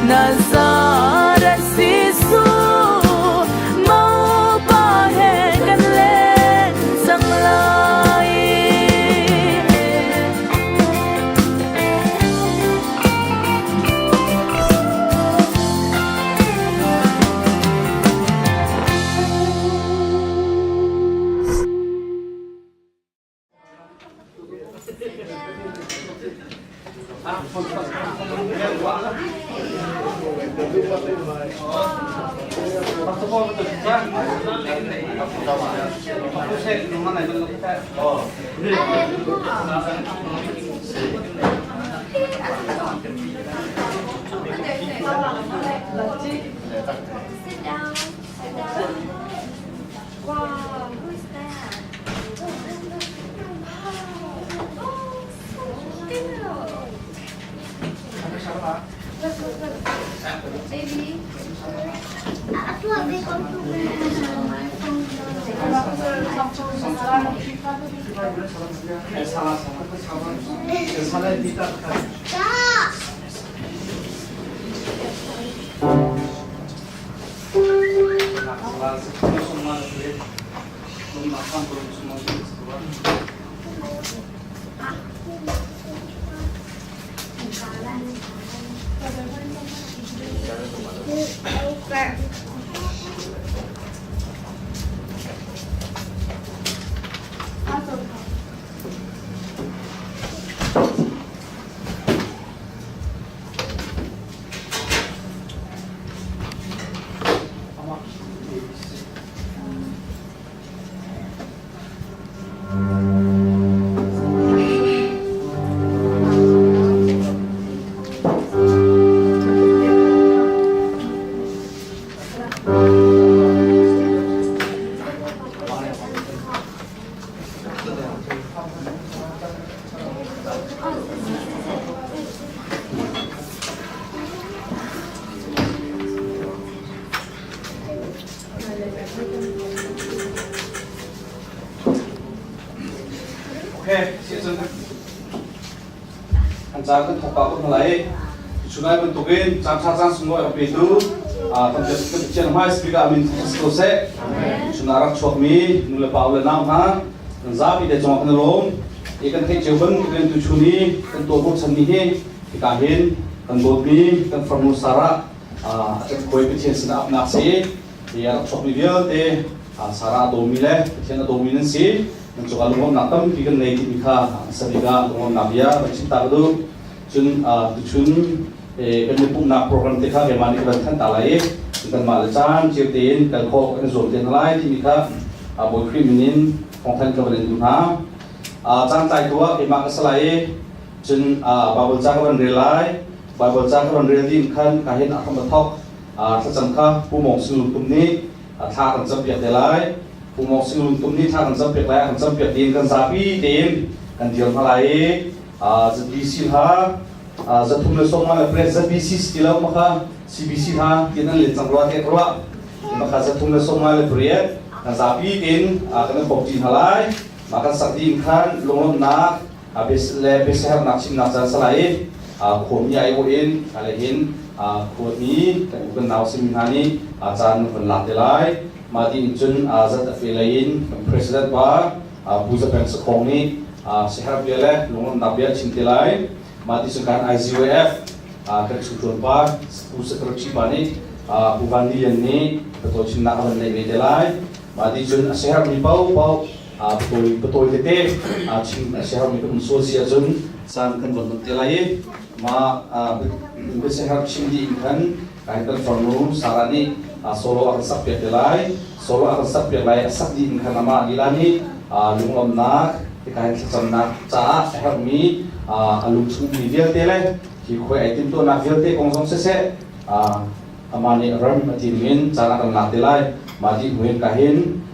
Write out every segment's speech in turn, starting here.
Nazareth Jesuh maupa he kan len cang lai. Sit down. Sit down. Wow, who is that? Wow. Oh, so cute. Look, look, look. Baby. Okay, si cun kan caan kan thawk pah ko hna lai. Chunai bantukin caan ṭha caan sunglawi a petu kan Pathian hmai speaker amin thangṭhat si ko seh. Chun ah rak chuakmi nu le pa le nau hna kan zapi te cungah kan i lawm. I kan theih cio bantukin tuchun i kan tuah bochanmi hi hika hin kan dawtmi kan farnu Sarah a kan khuai Pathian sinah apnak si. Hi a rak chuakmi vialte Sarah a dawmi le Pathian a dawmi nan si. Nan cungah lunglawmhnak tampi kan nei timi kha sabik ah lunglawmhnak bia kan chim ta ka duh. Cun tuchun kan i pumhnak program te kha keimah nih ka van thanh ta lai i kanmah le caan cio tein kal khawh kan i zuam te hna lai timi kha Bawi Khrih min in thawngthanh ka van in duh hna. Caan tlaitu ah keimah ka si lai i cun Baibal ca ka van rel lai. Baibal ca ka van rel dih in khan ka hin a hram a thawk. Thlacam kha Pu Mawng Sing Lung Tum nih thla kan campiak te lai. Pu Mawng Sing Lung Tum nih thla kan campiak lai, a kan campiak ding kan zapi tein kan dir hna lai i ZBC hla 358 ZBC si lo maka CBC hla tin an len cang rua te rua maka 358 kan zapi tin kan bok ti hna lai ma kan sak din khan lunglawmhnak le biahernak chimnak caan salai khuami ai in ale hin khuami kan u kan nau simi hna nih caan kan lak te lai ma ti in cun zat a fe lei in kan president pa Pu Za Peng Sakhong nih siaherh bia le lunglawmhnak bia a chim te lai. Mah ti cun kan IZUF kan chungṭuan pa Pu Secretary pa nih Pu Van Ni Lian nih patawi chimnak a van neih ve te lai. Mah ti cun a siaherhmi paohpaoh patawi patawi tete chim a siaherhmi kan um sual si ahcun caan kan von hman te lai i mah biasiaherh chim dih in khan Kai kan farnu Sarah nih solo a kan sak piak te lai. Solo a kan sak piak lai. A sak dih in khan amah lila nih lunglawmhnak tikai thlacamnak caah a herhmi a lungchung mi vialte le hi khuai ai timhtuahnak vialte kong zong siseh amah nih ram a ti ning in caan a kan lak te lai. Mah dih hnu in ka hin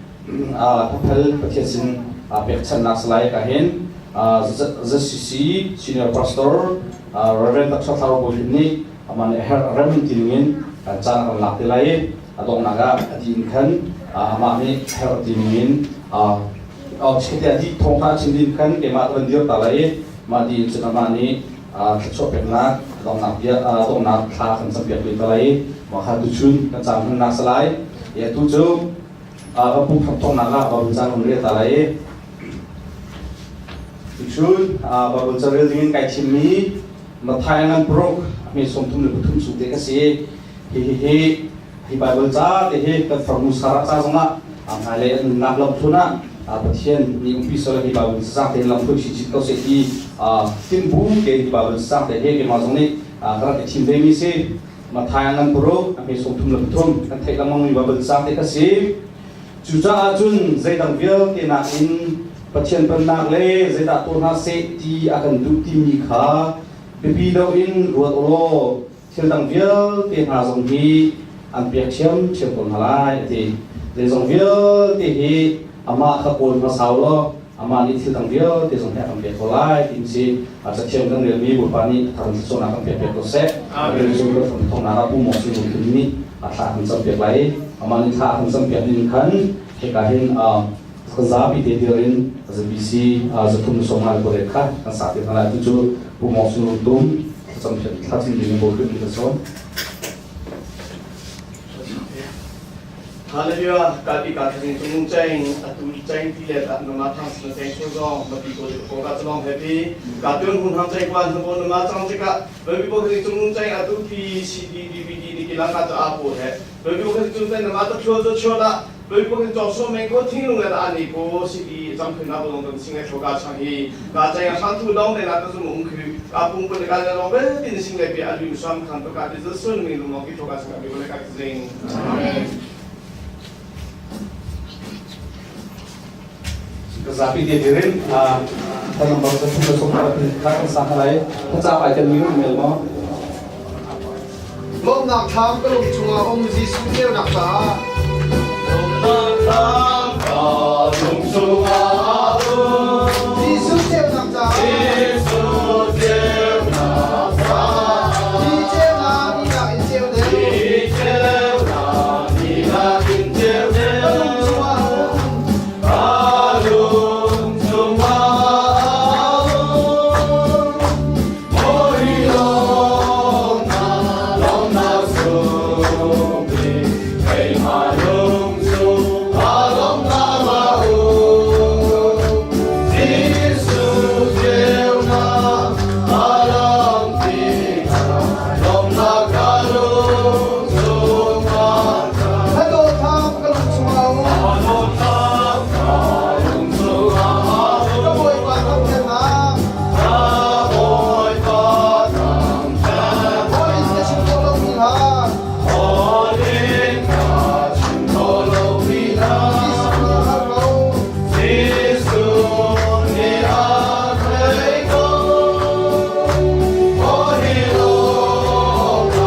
Thaphal Pathian sin pekchanhnak salai ka hin ZCC Senior Pastor Reverend Dr. Thlau Bawi nih amah nih a herh rem ti ningin caan a kan lak te lai i a donghnak ah a ti in khan amah nih herh ti ningin chete a dih thawng kha a chim din khan keimah ka van dir ta lai i mah di in cun amah nih Thluachuah peknak donghnak bia donghnak thla kan campiak ve te lai i mah kha tuchun kan caan hmannak si lai. I atu cu ka pum thawknak ah Bible caan kan rel ta lai i tuchun Bible ca rel dingin kai thimmi Matthai ngan paruk a hme 33 chung te ka si. Hi hi hi hi Bible ca te hi kan farnu Sarah ca zongah hmailei an nunnak lamthlun ah Pathian nih umpi sal hi Bible cacang te lamthlun chinchin ko seh ti timbu te hi Bible cacang te hi keimah zong nih ka rak i thim ve mi si. Matthai ngan paruk a hme 33 kan theih lengmang mi Bible cacang te kha si. Cucaah cun zeidang vialte nakin Pathian pennak le zeidah tuah hna seh ti a kan duh timi kha biapi deuh in ruat u law thil dang vialte hna zong hi an pek ṭhiamṭhiam ko hna lai a ti. Zeizong vialte hi amah kha kawl hmasa u law amah nih thil dang vialte zong hi a kan pek ko lai ti si. A cathiang kan relmi Bawipa nih a thar in thluachuahnak kan pek piak ko seh. Rel cu kan thawngnak ah Pu Maw Sui Lung Tun nih a thla kan campiak lai i amah nih thla kan campiak ning khan hika hin kan zapi te dir in ZBC 358 kha kan sa te hna lai. Tu cu Pu Maw Sui Lung Tum thlacam thlacam ding in Bawi Khrih kan sawm. Hallelujah ka ti ka thazing cung cheng atu cheng ti le ta nama thang sna cheng chu zong ma pi ko ko ka chalong happy ka tun hun ham cheng kwan ko nama chang chika baby ko thazing cung cheng atu pi CD DVD ni ki lang ka cha a po he baby ko thazing cung cheng nama ta thlo zo chho la baby ko thazing chong so meng ko thing lung la ani ko CD chang khun na bo dong sing le thlo ka chang hi ka cheng a sang thu dong le na ta zum ung khu ka pung ko ka la long be tin sing le pi alu sam khan to ka ti zo sun mi lung ki thlo ka chang ka bi ko le ka zing. Ka zapi te dirin kan number ka thum ka som ka kha kan sa khalai ka cha pai kan mi mel mo. Lawmnak thlam ka lung chungah um Jesuh ceunak caah. Lawmnak thlam ka lung chungah um. Jesuh ceunak caah. Jesuh ceunak caah. Hi ceunak ni nak in ceu deuh. Hi ceunak ni nak in ceu deuh. Ka lung chungah um. Ka lung chungah um. Mawi lawmnak lawmnak sungpi keimah lung chungah lawmnak a um. Jesuh ceunak a lam tikah lawmnak ka lung chungah Na dawtnak ka lung chungah um. Na dawtnak ka lung chungah um. Ka Bawipa thangṭhatnak. Ka Bawipa thangṭhatnak. Holh in ka chim khawh lomi hla. Holh in ka chim khawh lomi hla. Jesuh nih a hngalh ko. Jesuh nih a theih ko. Maw hi lawmnak.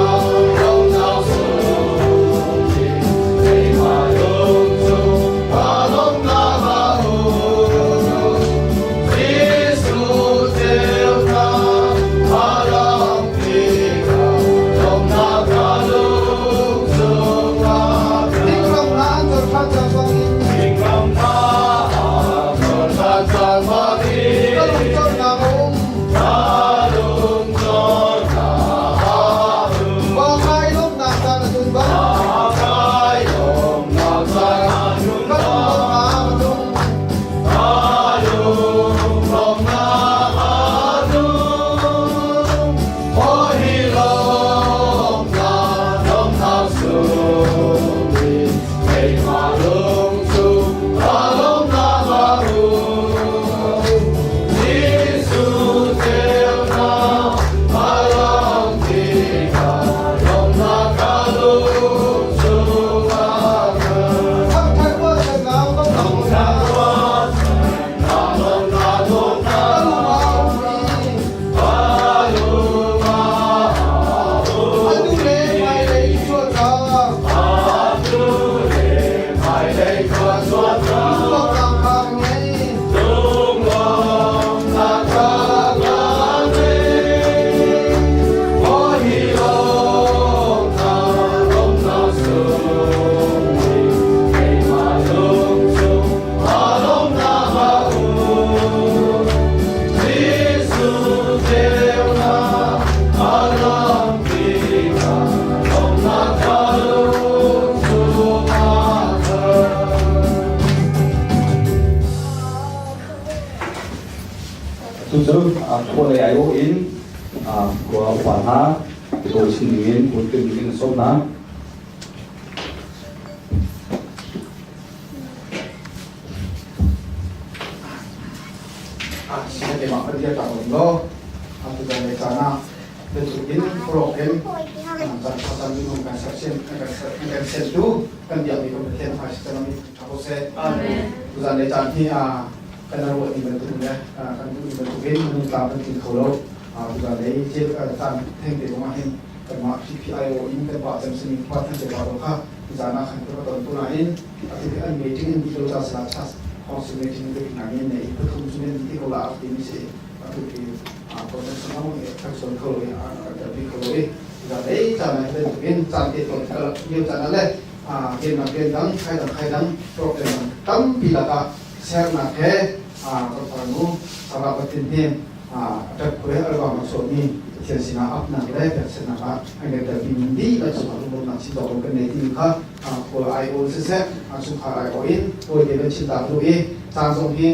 Khua lei aiawh in khua upa hna biatawi chim dingin kut dingin sawm hna. Keimah kan dia tak lo atu dan lei caan ah bantukin program caan tha caan minung kan sersiam kan sertu kan biakmi kan Pathian hmai si mi tha ko seh. Amen. Tuzan lei caan hi kan ruah ni bantuk le kan duh ni bantukin minung tlam kan tling kho lo. Tuzan lei caan theng te kong ah hin kanmah PPIO in kan pa cem simi pa than te pa kha tuzan ah khan ka ton tu nain ati an meeting in di lo cha sala chas council meeting te na nge nei pathum chu men di ko la ti mi si atu ki conference na mo kan son kho lo a kan bi kho lo i za dei cha na ben bin chan te ton ka liu cha na le a gen na gen dang khai dang khai dang program dang tam pi la ka share na he a ka farnu sara patin he ṭap khuai a ruang a chuahmi Pathian sinah apnak le pekchanhnak ah an kan telpi mi dihlak cungah lunglawmhnak chin dawk kan nei timi kha khua aiaw siseh chungkhar aiawh in tawite kan chim ta duh i caan zong hi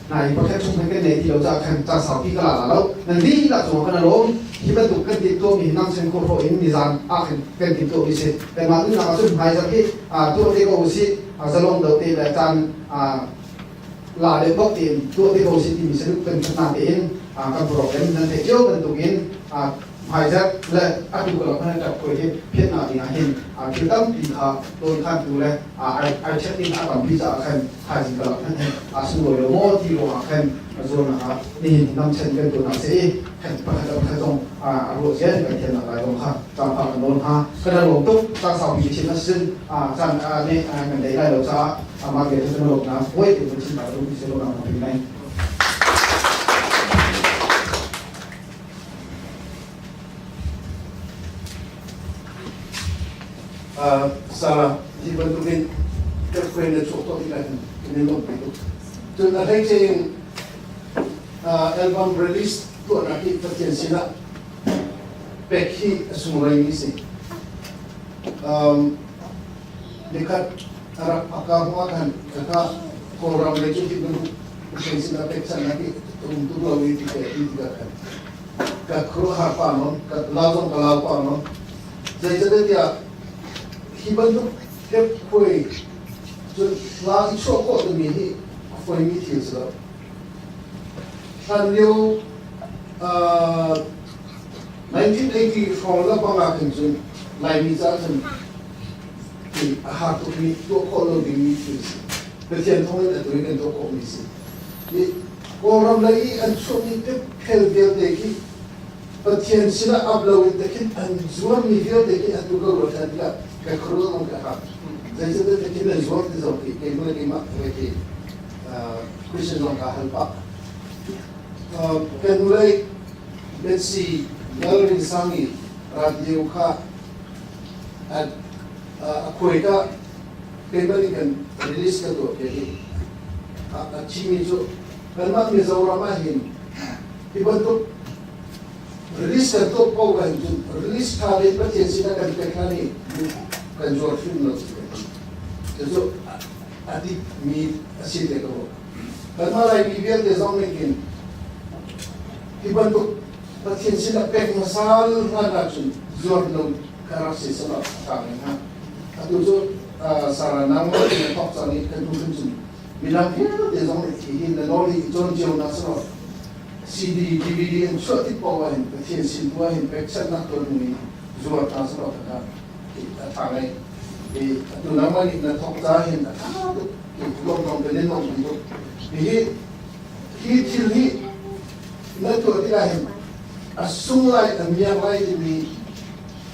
nai pakhat chung kan nei ti lo caah khan caan saupi ka la la lo nan dihlak cungah kan alawm hi bantuk kan timh tuahmi nang chen khawh hrawh in nizan ah khan kan timh tuahmi si kanmah nunnak ah cun hmaizarh hi tuah te ko usih zalong do te le caan la le bok tein tuah te ko si timi saduh kan hna tein kan program nan theih cio bantukin hmaizarh le atu ka hman ṭap khoi hi phiatnak ding ah hin thil tampi kha tawn khan tu le ai ṭhet ding a tampi caah khan thaizing ka lak hman hin a sunglawi lo maw ti ruangah khan zuarnak ah nihin namchan kan tuahnak si i khan pakhat le pakhat zong a ruah zian kan thiamnak lai zong kha cangpa kan nawl hna kan lawm tuk cang saupi chin a sin caan nih kan dei lai lo caah amah bia cu kan lawmnak puai te kan chim lai lo ti lo nak kan nei. Sarah, hi bantukin ka friend na chuak to ti kan in lawmh pi tuk. Cun a hleice in album release tuahnak hi Pathian sinah pek hi a sunglawi mi si. Nikhat a rak a ka hmuh ah khan kha Kawlram lei cu hi bantuk hruai sinah pekchanhnak hi um tuk lo i ti ka ti tikah khan ka khuaruahhar pah nawn, ka lau zong ka lau pah nawn. Zeicahtiah hi bantuk hepkhuai cun hla i chuah khawh timi hi a faimi thil si lo. Hlan lio 1980 hrawng le bang ah khin cun Laimi caah cun a har tukmi tuah khawh lo dingmi thil si. Pathian thawng in atu in kan tuah khawhmi si. Hi Kawlram lei i an chuahmi phel vialte khi Pathian sinah ap lo in takhin an zuarmi vialte khi atu ka ruat ṭhan tikah ka khuaruah zong ka har. Zeicahtiah takhin an zuar ti zong khi keimah le keimah khi Christian zong kaa hal pah. Kan lei Betsy Lalrinsangi radio kha a khuai ka keimah nih kan release ka tuah piak i a chimmi cu kanmah Mizoram ah hin hi bantuk release kan tuah paoh ah hin cun release tha le Pathian sinah kan pek hlan i kan zuar hrim lo cucu a dikmi a si te ko. Kanmah Laimi vialte zong nih hin hi bantuk Pathian sinah pek hmasa hlan ahcun zuar lo kha rak si selaw a ṭha ngai hnga. Atu cu Sarah nangmah in na thawk cang i kan hnu hrim cun midang vialte zong nih hi hi na nawl hi i cawn cio hna selaw CD, DVD an chuah tik paoh ah hin Pathian sin tu ah hin pekchanhnak tuan hnu in zuar hna selaw kha a ṭha ngai. Atu nangmah nih na thawk ca hin a ṭha tuk. Lawmlawm kan in lawmpi tuk. Hihi hi thil hi na tuah tikah hin a sung lai a miak lai timi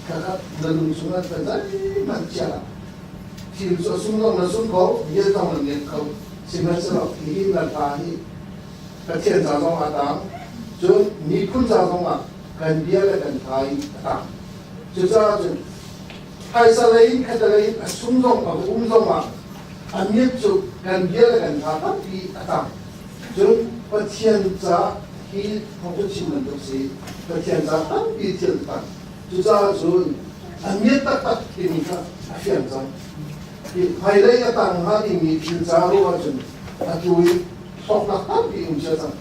khakha na lung chungah ta zeihmanh chia hlah. Thil cu a sung zong na sung kho, ngiat zong na ngiat kho. Sihmanhsehlaw hihi na hla hi Pathian ca zong ah tang, cun miphun ca zong ah kan bia le kan hla in a tang. Cucaah cun phaisa lei in khatalei in a sung zong a um zong ah a mit cu kan bia le kan hla tampi a tam. Cun Pathian ca hi thawngṭha chim bantuk si Pathian ca tampi thil a tam. Cucaah cun a miat taktak timi kha a fiang cang. Hi hmailei a tang hnga dingmi thil ca ruah ahcun atu i thawknak tampi um cia cang.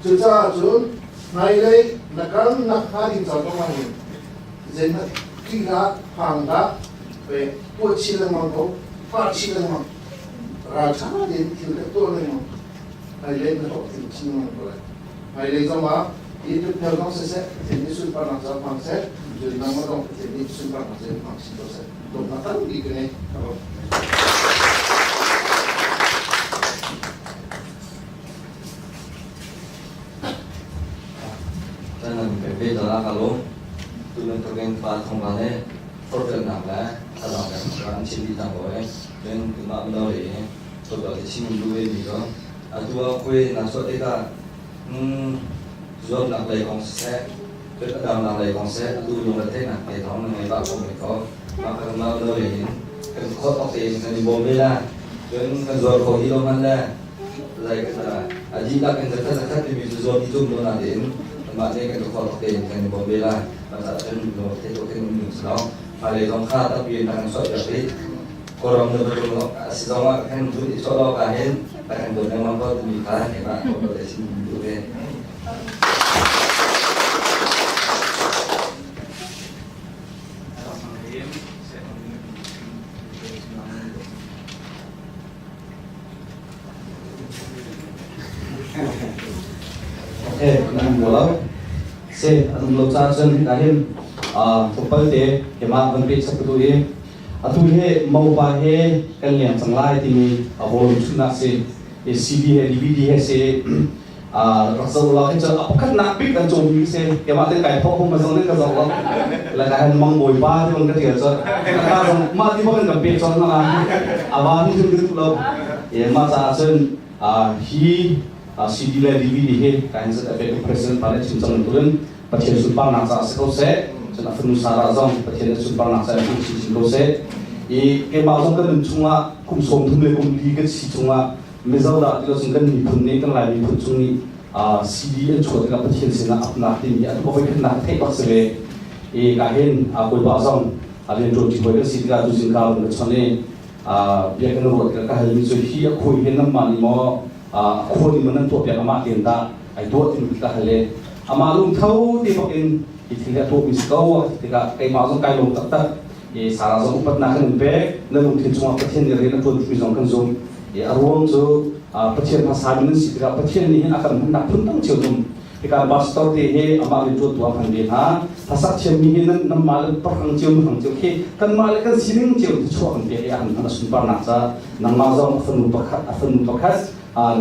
Cucaah cun hmailei na kal nakhnga ding ca zong ah hin zeihmanh ṭih hlah, phang hlah, tuah chin lengmang ko, fah chin lengmang, ralṭha tein thil kan tuah lengmang, hmailei na hlawhtling chin lengmang ko lai. Hmailei zong ah YouTube phel zong siseh, Pathian nih sunparnak ca hmang seh, cun nangmah zong Pathian nih sunparnak ca in hmang chin ko seh. Dawtnak tampi ka ngei. Nan kan pe dala ka lawm. Tu bantukin pa thong ka le forhfialnak le thlalang le an chim dih cang ko e. Cun tumah mino le tawlwa te chim lu ve mi ko. Atu ah khui na suah tikah zuamnak lei kong siseh, cun a dangdang lei kong seh, atu lung retheihnak te thawng na ngei pah ko men ko. Mah kan mah mino le in kan khawt awk tein kan i bawm ve la. Cun kan zuar kho hi lo hmanh le lai kan a dihlak in zakhat zakhat timi cu zuam i tum lo natein mah nih kan khawt awk tein kan i bawm ve la. Mah caah cun lung rethei tuk in um ding si lo. Hmailei zong kha tampi in kan suah piak rih. Kawlram na betul a si zong ah kan vun i sawh awk ah hin kan dawt lengmang ko timi kha keimah ka te chim duh ve. Okay, nan lo. Se, an lo cha cun hika hin tlawmpal te keimah van pe chap ka duh i Atu hi mopa he kan leng cang lai timi a bawlung chunnak si CD he DVD he si rak zoh lo hi cu a pakhatnak bik kan cawmmi si keimah te kai thawh hung zong nih ka zoh lo la ka hen mang bawipa ti bang ka tial cu ka zong mah ti bang kan pe chon na awa ni cun ka duh lo e mah caah cun hi CD le DVD hi ka hin zat a president pa le chim cang turin Pathian sunparnak caah si ko seh cun a fanu Sarah zong Pathian na sunparnak caah in chinchin ko seh i keimah zong kan nun chungah kum 30 le kum li kan si chungah Mizo dah ti lo cun kan miphun nih kan Lai miphun chung nih CD an chuah tikah Pathian sinah apnak timi atu ka voikhatnak theih bak si ve i ka hin bawipa zong rian ṭuan ṭi hawi kan si tikah tu zingka run ka chon i bia kan ruat tikah ka halmi cu hi a khui hin nanmah nih maw khua nih maw nan tuah piak amah tein dah ai tuah timi ka hal i amah lungtho te bak in hi thil hi a tuahmi si ko tikah keimah zong kai lawm taktak i Sarah zong upatnak kan in pek na lungthin chungah Pathian nih rian a ṭuan timi zong kan zumh i a ruang cu Pathian hmasa mi nan si tikah Pathian nih hin a kan hmannak phun dang cio um tikah pastor te hi amah rian ṭuan tu ah hman ve hna hlasak thiammi hi nan nanmah le parhang cio hang cio khi kanmah le kan sining cio chuah kan pek i a han hman a sunparnak ca nangmah zong a fanu pakhat a fanu pakhat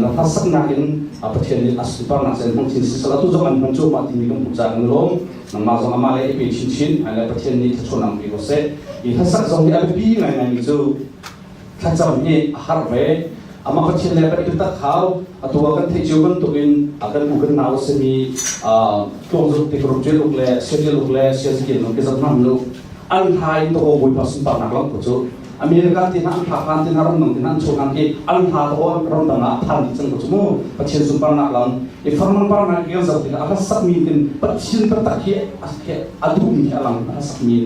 na hlasaknak in Pathian nih a sunparnak cun hmang chin sisal atu zong an hman cuahmah timi kan hmuh caah kan lawm nangmah zong amah le i pe chinchin ai le Pathian nih thluachuahnak pe ko seh i hlasak zong hi a biapi ngaingai mi cu thlacam hi a har ve amah Pathian le kan i tak hau atu ah kan theih cio bantukin a kan u kan nau a simi tluangzuk te group uk le sian uk le sian kian ke zat nam lu an hla in to bawipa sunparnak lam ko cu America ti hna an phak hlan ti hna ramdang ti hna an chuak ki an hla to ramdang ah phan dih cang ko cu mu Pathian sunparnak lam i farman parnak ki zoh tikah a hlasak mi tin Pathian taktak hi a duh mi hi a lang a hlasak mi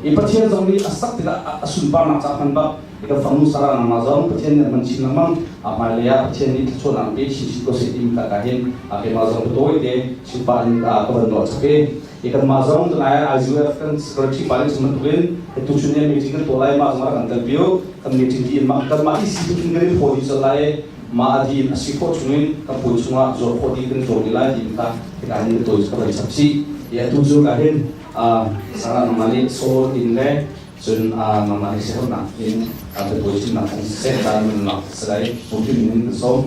i Pathian zong nih a sak tikah a sunparnak ca hman bak i kan farnu Sarah nangmah zong Pathian nih man chin lengmang a hmailei ah Pathian nih thluachuahnak pe chin chin ko seh timi ka ka hin keimah zong biatawi te chimpa in ka van nawl chap i i kanmah zong tunai ah IUF kan secretary pa nih chim bantukin tu chun ni meeting kan tuah lai mah zong rak kan tel piu kan meeting di in mah kanmah isi tu kan i phaw dih colh lai mah a di in a si khawh chungin kan puai chungah zuar khawh dih kan zuar dih lai tiin kha hika hin ka tawi ka van chap chih i atu cu ka hin Sarah nangmah nih Saul in le cun nangmah nih siaherhnak in biatawi chimnak kong siseh caan nunnak salai pumpi min in kan sawm.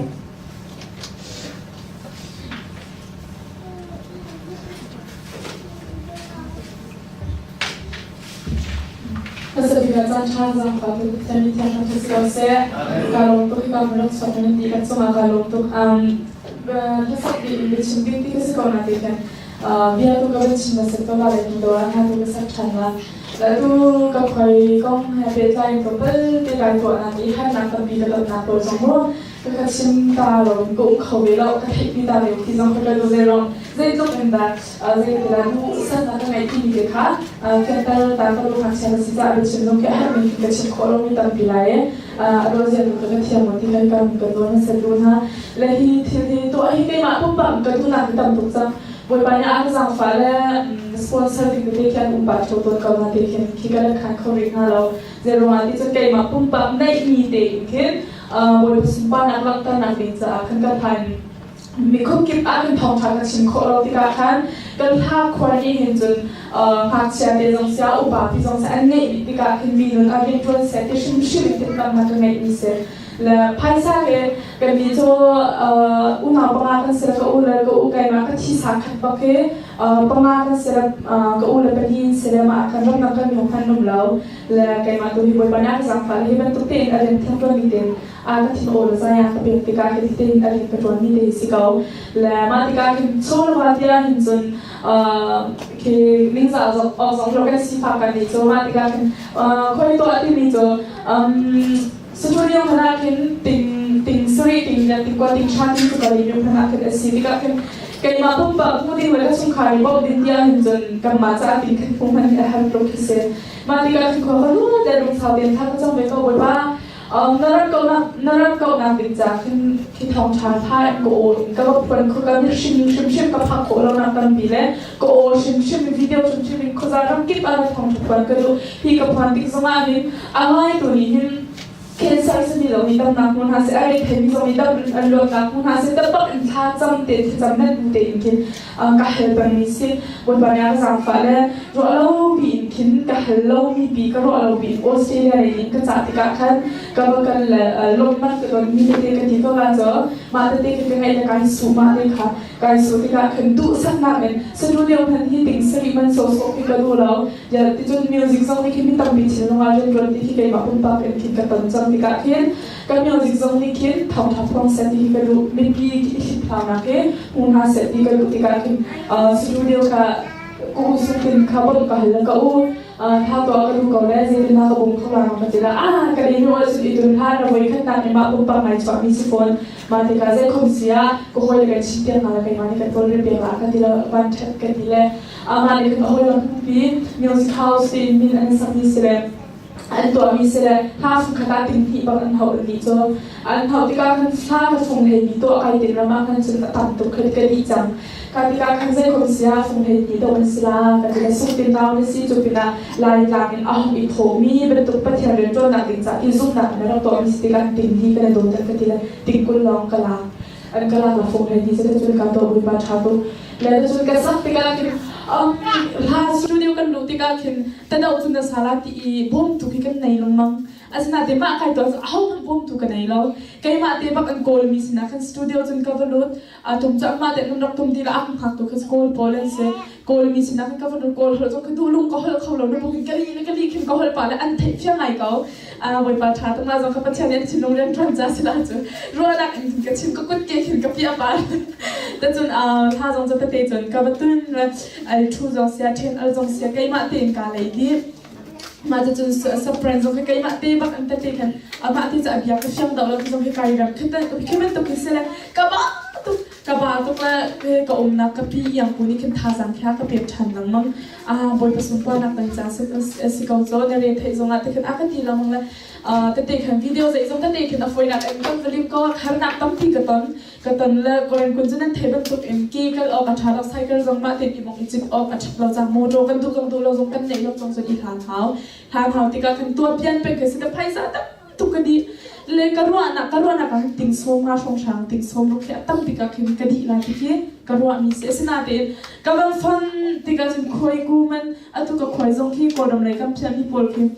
Hmasabik ah caan ṭha zaangfah tu Pathian nih thiang hram si ko seh. Kaa lawm tuk hika hmun rak chuak in ti kan cungah kaa lawm tuk. Hlasak dih in biachim ding ti ka si ko na ti khan bia tu ka van chim na set ko la le tu ah hna tu ka sak ṭhan la. Tu ka khoi kong he pehtlai in tlawmpal te kai tuah na ti harnak tampi ka tonnak pawl zong mu ka chim ta lo in ka um kho ve lo ka theih pi ta ve ti zong ka lu zei rong zeitluk in dah zeitindah duh sannak ka ngeih timi te kha fianter ta ka lu ngakchia na si caah biachim zong khi a herhmi ka chim khawh lomi tampi lai e. A ruahzia tu ka thiam maw ti kha kan kan nawl hmasa tu hna. Le hi thil hi tuah hi keimah pumpak ka duhnak hi tam tuk cang. Bawipa nih a ka zaangfah le sponsor ding tete khi an um pah ṭheo tawn ko na ti khin khi ka let khan kho rih hnga lo. Zeiruangah ti cun keimah pumpak neihmi tein khin Bawipa sunparnak langhternak ding caah khan ka phan mi khuakip ah kan thawngṭha kan chim khawh lo tikah khan kan hla khua nih hin cun ngakchia te zong sia upa pi zong sia an ngeih dih tikah khin mi nun a rian ṭuan seh ti hrimhrim in timhlamhnak ka ngeih mi si. Le phaisa ke kan nih cu unau panga kan si le ka u le ka u keimah ka thisa khat bak hi panga kan si le ka u le pahnih in si le mah kan ramdang kan minung hmanh um lo. Le keimah tu hi Bawipa nih a ka zaangfah le hi bantuk tein a rian thiang ṭuanmi tein a ka thin aw le zai a ka pek tikah hi tein a rian ka ṭuanmi te hi si ko. Le mah tikah khin chawlva tiah hin cun khi ningzah awk zong lo kan sifak kan nih cu mah tikah khin khoi tuah timi cu studio hmanh ah khin ting ting sarih ting lian ting kua ting tha ting cu ka lei hmanh ah khin a si tikah khin keimah pumpak hmu ding le ka chungkhar i bawmh ding tiah hin cun kanmah caah ting khin hmu hmanh hi a har tuk khi si. Mah tikah khin khua ka lu te lungsau tein thla ka cam ve ko Bawipa. Na rat kohnak na rat kohnak ding ca khin khi thawngṭha tha in ka aw in ka va phuan kho ka hrim hrimhrim ka phak khawh lonak tampi le ka aw hrimhrim video hrimhrim in khuaza ramkip ah thawngṭha phuan ka duh. Hi ka phuan tik zongah hin a ngaitu nih hin cancer simi lo nih damnak hmu hna seh, a retheimi zong nih dam an luatnak hmu hna seh, taktak in thla cam te thlacam nan bu tein khin ka hal pengmi si. Bawipa nih a ka zaangfah le ruah lo piin khin ka hal lomi pi ka ruah lo piin Australia lei in ka cah tikah khan ka va kal le lawmhnak ka tonmi tete ka ti ko la cu mah tete khi ka ngaih le kai su mah te kha kai su tikah khan duhsaknak in studio hman hi ting sarih man sawsawh khi ka duh lo. Ya ticun music zong nih khin mi tampi thinlung ah rianṭuan ti khi keimah pumpak in khin ka ton cang tikah khin ka music zong nih khin thawngṭha phuang seh ti khi ka duh. Mipi i hliphlaunak hi hmu hna seh ti ka duh tikah khin studio kha ka u sungtin kha bawmh ka hal le ka u tha tuah ka duh ko le zeitin dah ka bawm kho la ka ti la ah ka le nu ahcun i tun hlah na voi khat nak nih mah pumpak ngai chuahmi si fawn. Mah tikah zei khom si ah ka hawi le kan chim piak hna le keimah nih kan tawlrel piak la ka ti lo van ṭhat ka ti le amah nih khan a hawi lam pi music house tiin min an sakmi si le an tuahmi si le hla fungkhat ah ting hnih bak an hauh dih cu an hauh tikah khan thla ka fung hlei mi tuah kai tin ram ah khan cun a tam tuk kha ka dih cang ka tikah khan zei khom sia fung hlei hnih dawh an si la ka ti le sung tin nau na si cu pinah lai tlang in a hung i thawhmi bantuk Pathian rianṭuannak ding ca i zumhnak in a rak tuahmi si tikah ting hnih kan i dawt ka ti le ting kul lawng ka lak an ka lak la fung hlei hnih cu cun ka tuah Bawipa ṭha tuk le cun ka sak tikah khin hla studio kan luh tikah khin tado cun na sala ti i bawmtu khi kan nei lengmang. Asinain mah kai tuah cu ahohmanh bawmtu ka nei lo. Keimah te bak an kawlmi sinah khan studio cun ka va lut. Tum cu amah te an rak tum ti la a hngak tu kha kawl pawl an si. Kawlmi sinah khan ka va lut kawl holh zong ka duh lung ka holh kho lo na bukin ka li le ka li khin ka holh pa le an theih fiang ngai ko. Bawipa ṭha tuk ma zong kha Pathian nih an thinlung rian ṭuan ca si la cu ruahnak in khin ka chim ka kut ke khin ka piah pa. Tacun hla zong cu tete cun ka va tun al ṭhu zong sia ṭhen al zong sia keimah tein kaa lei dih. Mah cucun sapran zong hi keimah te bak an tete khan amah te cu a bia ka fiang deuh lo ti zong hi kai rem khi bantuk khi si le ka ba tuk ka ba tuk le ka umnak ka pi iang pu nih khin thazaang kha ka pek ṭhan lengmang. Ah Bawipa sunparnak dang ca si ko cu na re theih zongah te khin a ka ti lengmang le tete khan video zei zong tete khin a fawinak in kan va lim ko harnak tampi ka ton ka ton le koren kun cu nan theih bantuk in ke kal awk a ṭha lo cycle zong mah tein i mong i cit awk a ṭhat lo cang motor kan duh zong duh lo zong kan neih lo zong cun i hlan hau hlan hau tikah kan tuah pian pek ka si ka phaisa tam tuk ka dih le ka ruahnak ka ruahnak ah ting sawm nga hrawnghrang ting sawm ruk hi a tam tikah khin ka dih lai ti khi ka ruahmi si. Asinain ka van fon tikah cun khuai ku man atu ka khuai zong khi Kawlram lei kan phiahmi pawl khi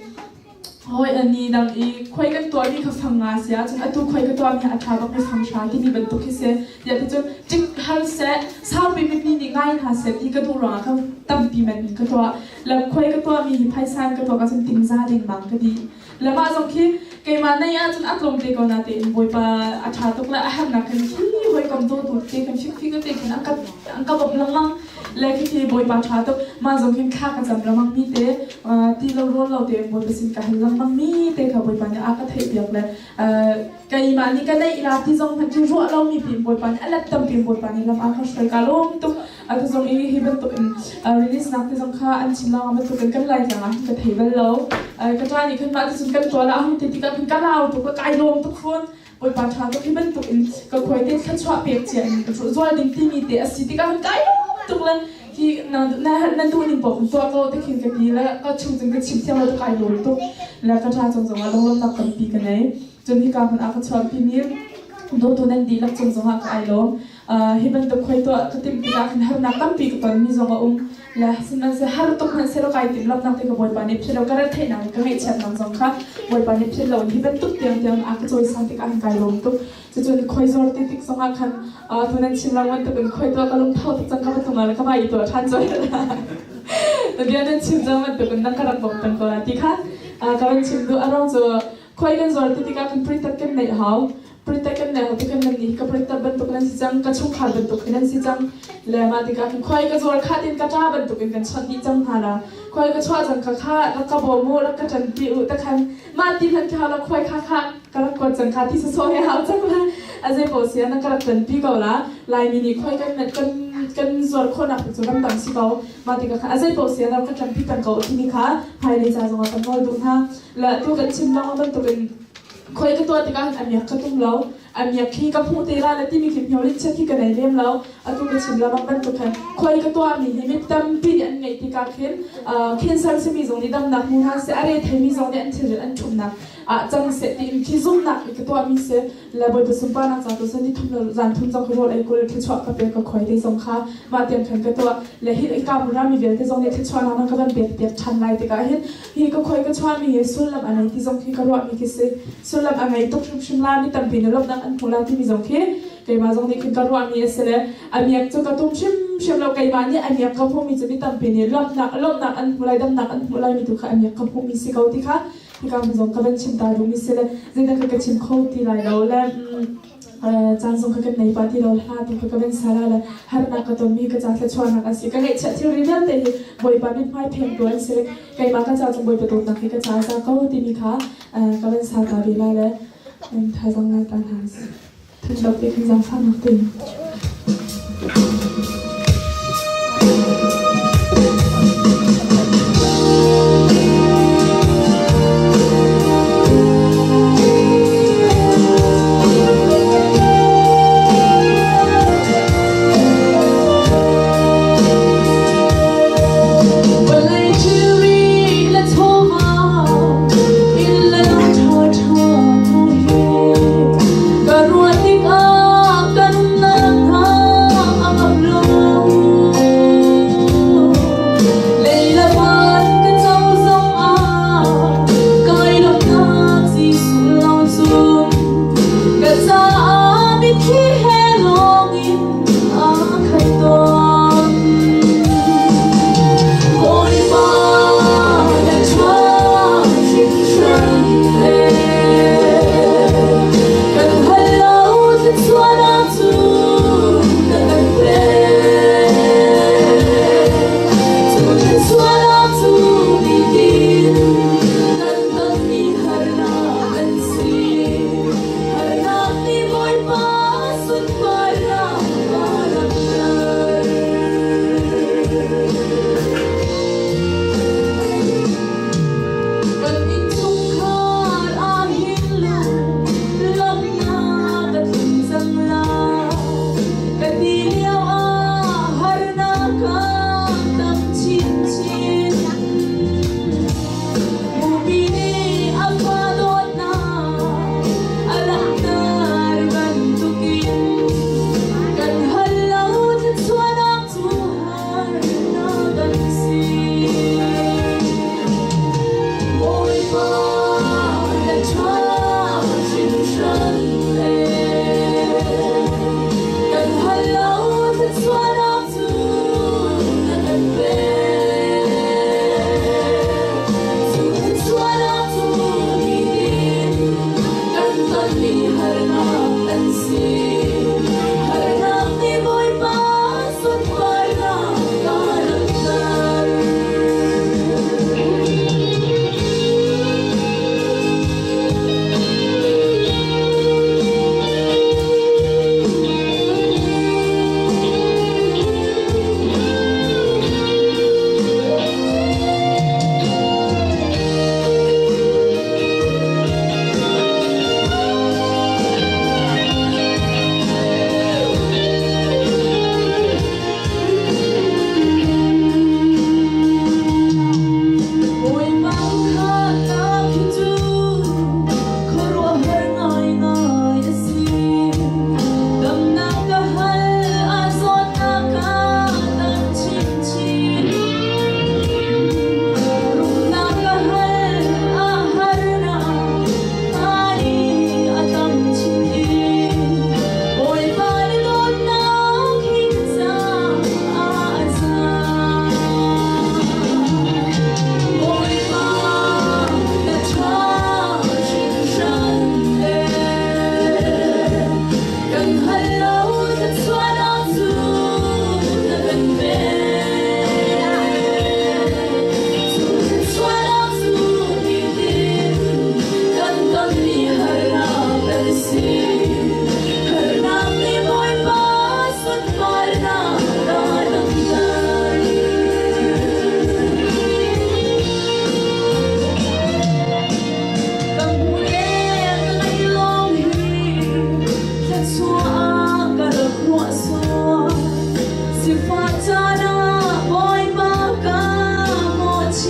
hawi ani dang i khuai kan tuahmi kha fang nga si ahcun atu khuai ka tuahmi a ṭha bak mi fang hra timi bantuk khi si. Tiah ti cun ṭik hal seh saupi mipi nih ngai hna seh ti ka duh ruangah kha tampi man in ka tuah. Le khuai ka tuahmi hi phaisa in ka tuah ahcun tingza dengmang ka dih. Le mah zong khi keimah nei ahcun a tlawm te ko natein Bawipa a ṭha tuk le a herhnak khan khi hawikom dawtu te kan fikfik te khan an ka an ka bawmh lengmang le khi Bawipa ṭha tuk. Mah zong khin thla ka cam lengmang mi te ti lo rawl lo te Bawipa sin ka hal lengmang. lengmang mi te kha Bawipa nih a ka theih piak le keimah nih ka neih la ti zong hmanh cu ruah lomi pin Bawipa nih a let tampi Bawipa nih lam a ka hruai ka lawm tuk. Atu zong i hi bantuk in release nak te zong kha an chim lawng bantuk in kan lai tlang ah hin ka thei bal lo. Ka ṭa nih khan mah ti cun kan tuah la ahung ti tikah khan ka lau tuk ka kai lawm tuk fawn. Bawipa ṭha tuk hi bantuk in ka khuai te thluachuah pek cia in zual ding timi te a si tikah khan kai lawm tuk le hi na na duh ning paoh tuah ko te khin ka ti le ka chung cun ka chim thiam lo kai lawm tuk le ka ṭha cung zong ah lunglawmhnak tampi ka nei. Cun hika hmun ah ka chuahpi mi dawtu nan dihlak cung zong ah ka ai lawm. Hi bantuk khoi tuah ka timh tikah khin harnak tampi ka tonmi zong a um. Le sihmanhsehlaw har tuk hmanh sehlaw kai timh lamnak te ka Bawipa nih philh lo ka retheihnak le ka ngaihchiatnak zong kha Bawipa nih philh lo in hi bantuk tiangtiang a ka cawisan tikah hin kai lawm tuk. Cucun khoi zor ti tik zongah khan tu nan chim lo bantuk in khoi tuah ka lungtho tuk cang ka va tung ah le ka vai i tuah ṭhan colh. Na bia nan chim cang bantuk in na ka rak bawmh peng ko la ti kha ka van chim duh. A ruang cu khoi kan zor ti tikah khan pritat kan neih hau. Pritat kan neih hau ti kan nan nih ka pritat bantuk nan si cang, ka chungkhar bantuk hi nan si cang. Le mah tikah khan khoi ka zuar kha tin ka ṭa bantuk in kan chawnh dih cang hna la. Khoi ka chuah cang kha kha rak ka bawm u, rak ka ṭanpi u ta khan mah ti hmanh kha la khuai kha kha ka rak kuat cang kha ti sawsawh he hau cang la a zei paoh si na ka rak ṭanpi ko la Laimi nih khuai kan kan kan zuar khawhnak cu ramdang si ko mah tikah khan a zei paoh si na rak ka ṭanpi peng ko timi kha hmailei ca zongah kan nawl duh hna la tu kan chim lengmang bantukin khuai ka tuah tikah a miak ka tum lo. A miak khi ka hmuh te la le timi khi hmiolit chiat khi ka nei lem lo. Atu ka chim lengmang bantuk khan khuai ka tuahmi hi mi tampi nih an ngeih tikah khin cancer simi zong nih damnak hmu hna seh, a re theimi zong nih an thilrit an ṭhumnak ah cang seh tiin khi zumhnak i ka tuahmi si le Bawipa sunparnak ca tu cun ni thum le zan thum zong ka rawl ei kul thluachuah ka pek ka khuai te zong kha mah tiang khan ka tuah le hi ka rami vialte zong nih thluachuahnak nan ka van pek piak ṭhan lai tikah hin hi ka khoi ka chuahmi hi sullam a ngei ti zong khi ka ruahmi khi si. Sullam a ngei tuk hrimhrim la, mi tampi nih lawmhnak an hmu la timi zong khi keimah zong nih khin ka ruahmi a si le a miak cu ka tum hrimhrim lo. Keimah nih a miak ka hmuhmi cu mi tampi nih lawmhnak lawmhnak an hmu lai, damnak an hmuh lai mi tu kha a miak ka hmuhmi si ko ti kha hika hmun zong ka van chim ta duhmi si le zeidah ka ka chim kho ti lai lo le caan zong kha kan nei pah ti lo. Hla tu kha ka van sa la le harnak ka tonmi ka ca thluachuahnak a si, ka ngeihchiah thilri vialte hi Bawipa mithmai phengtu an si le keimah ka ca cung Bawipa dawtnak hi ka ca a za ko timi kha ka van sa ta ve lai le thazaang ngai ta hna thanchok te khin zaangfahnak te. Vawlei thilri le chawva inn le lo ṭhaṭha hnu hi ka ruah tikah kan nak hna.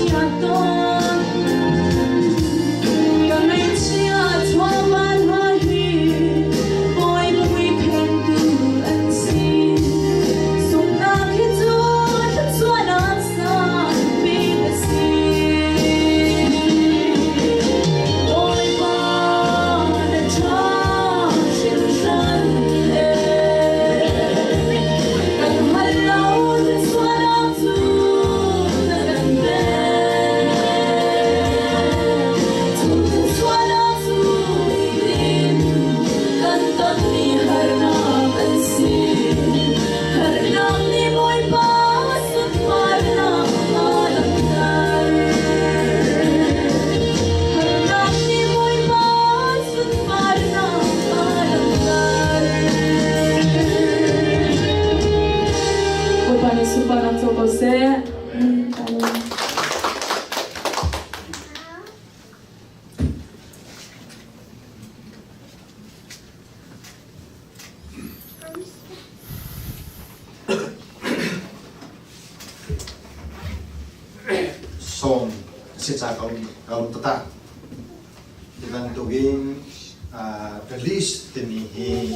Ngaihchia tawn Ka ngaihchia thluahmah hna hi Bawipa mui phengtu an si. Sunghnak hi cu thluachuahnak sangbik a si. Bawipa na ṭha hringhran ee. Kan hngalh lo thluachuahnak cu na kan pek. Cu thluachuahnak cu nitin kan tonmi harnak an si. Harnak nih Bawipa sunparnak a langhter. Harnak nih Bawipa sunparnak a langhter. Bawipa nih sunparnak co ko seh. Amen. Sawm si ca ka um taktak. Hi bantukin release timi hi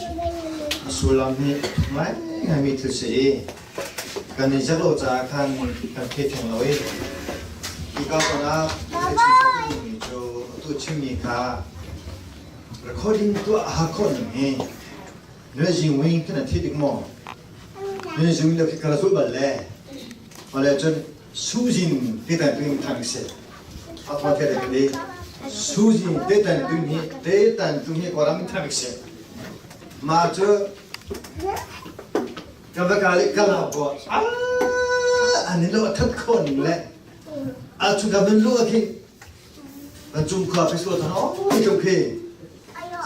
a sullam hi ngaingaimi thil si i kan i zat lo caah khan kan thei theng lo i hika zawn ah ka chim khawh duhmi cu atu chimmi kha recording tuah a har khawh ning hi na zing wing kan thi dik maw na zing wing lo khi kala zul bal le male cun suzin te tan tuin thang se atwa the le le suzin te tan tuin hi te tan tuin hi koram thang se ma chu ka va ka le ka la bo a ani lo that kho ning le a chu ka men lu khi kan chung khua pe su than o chung khi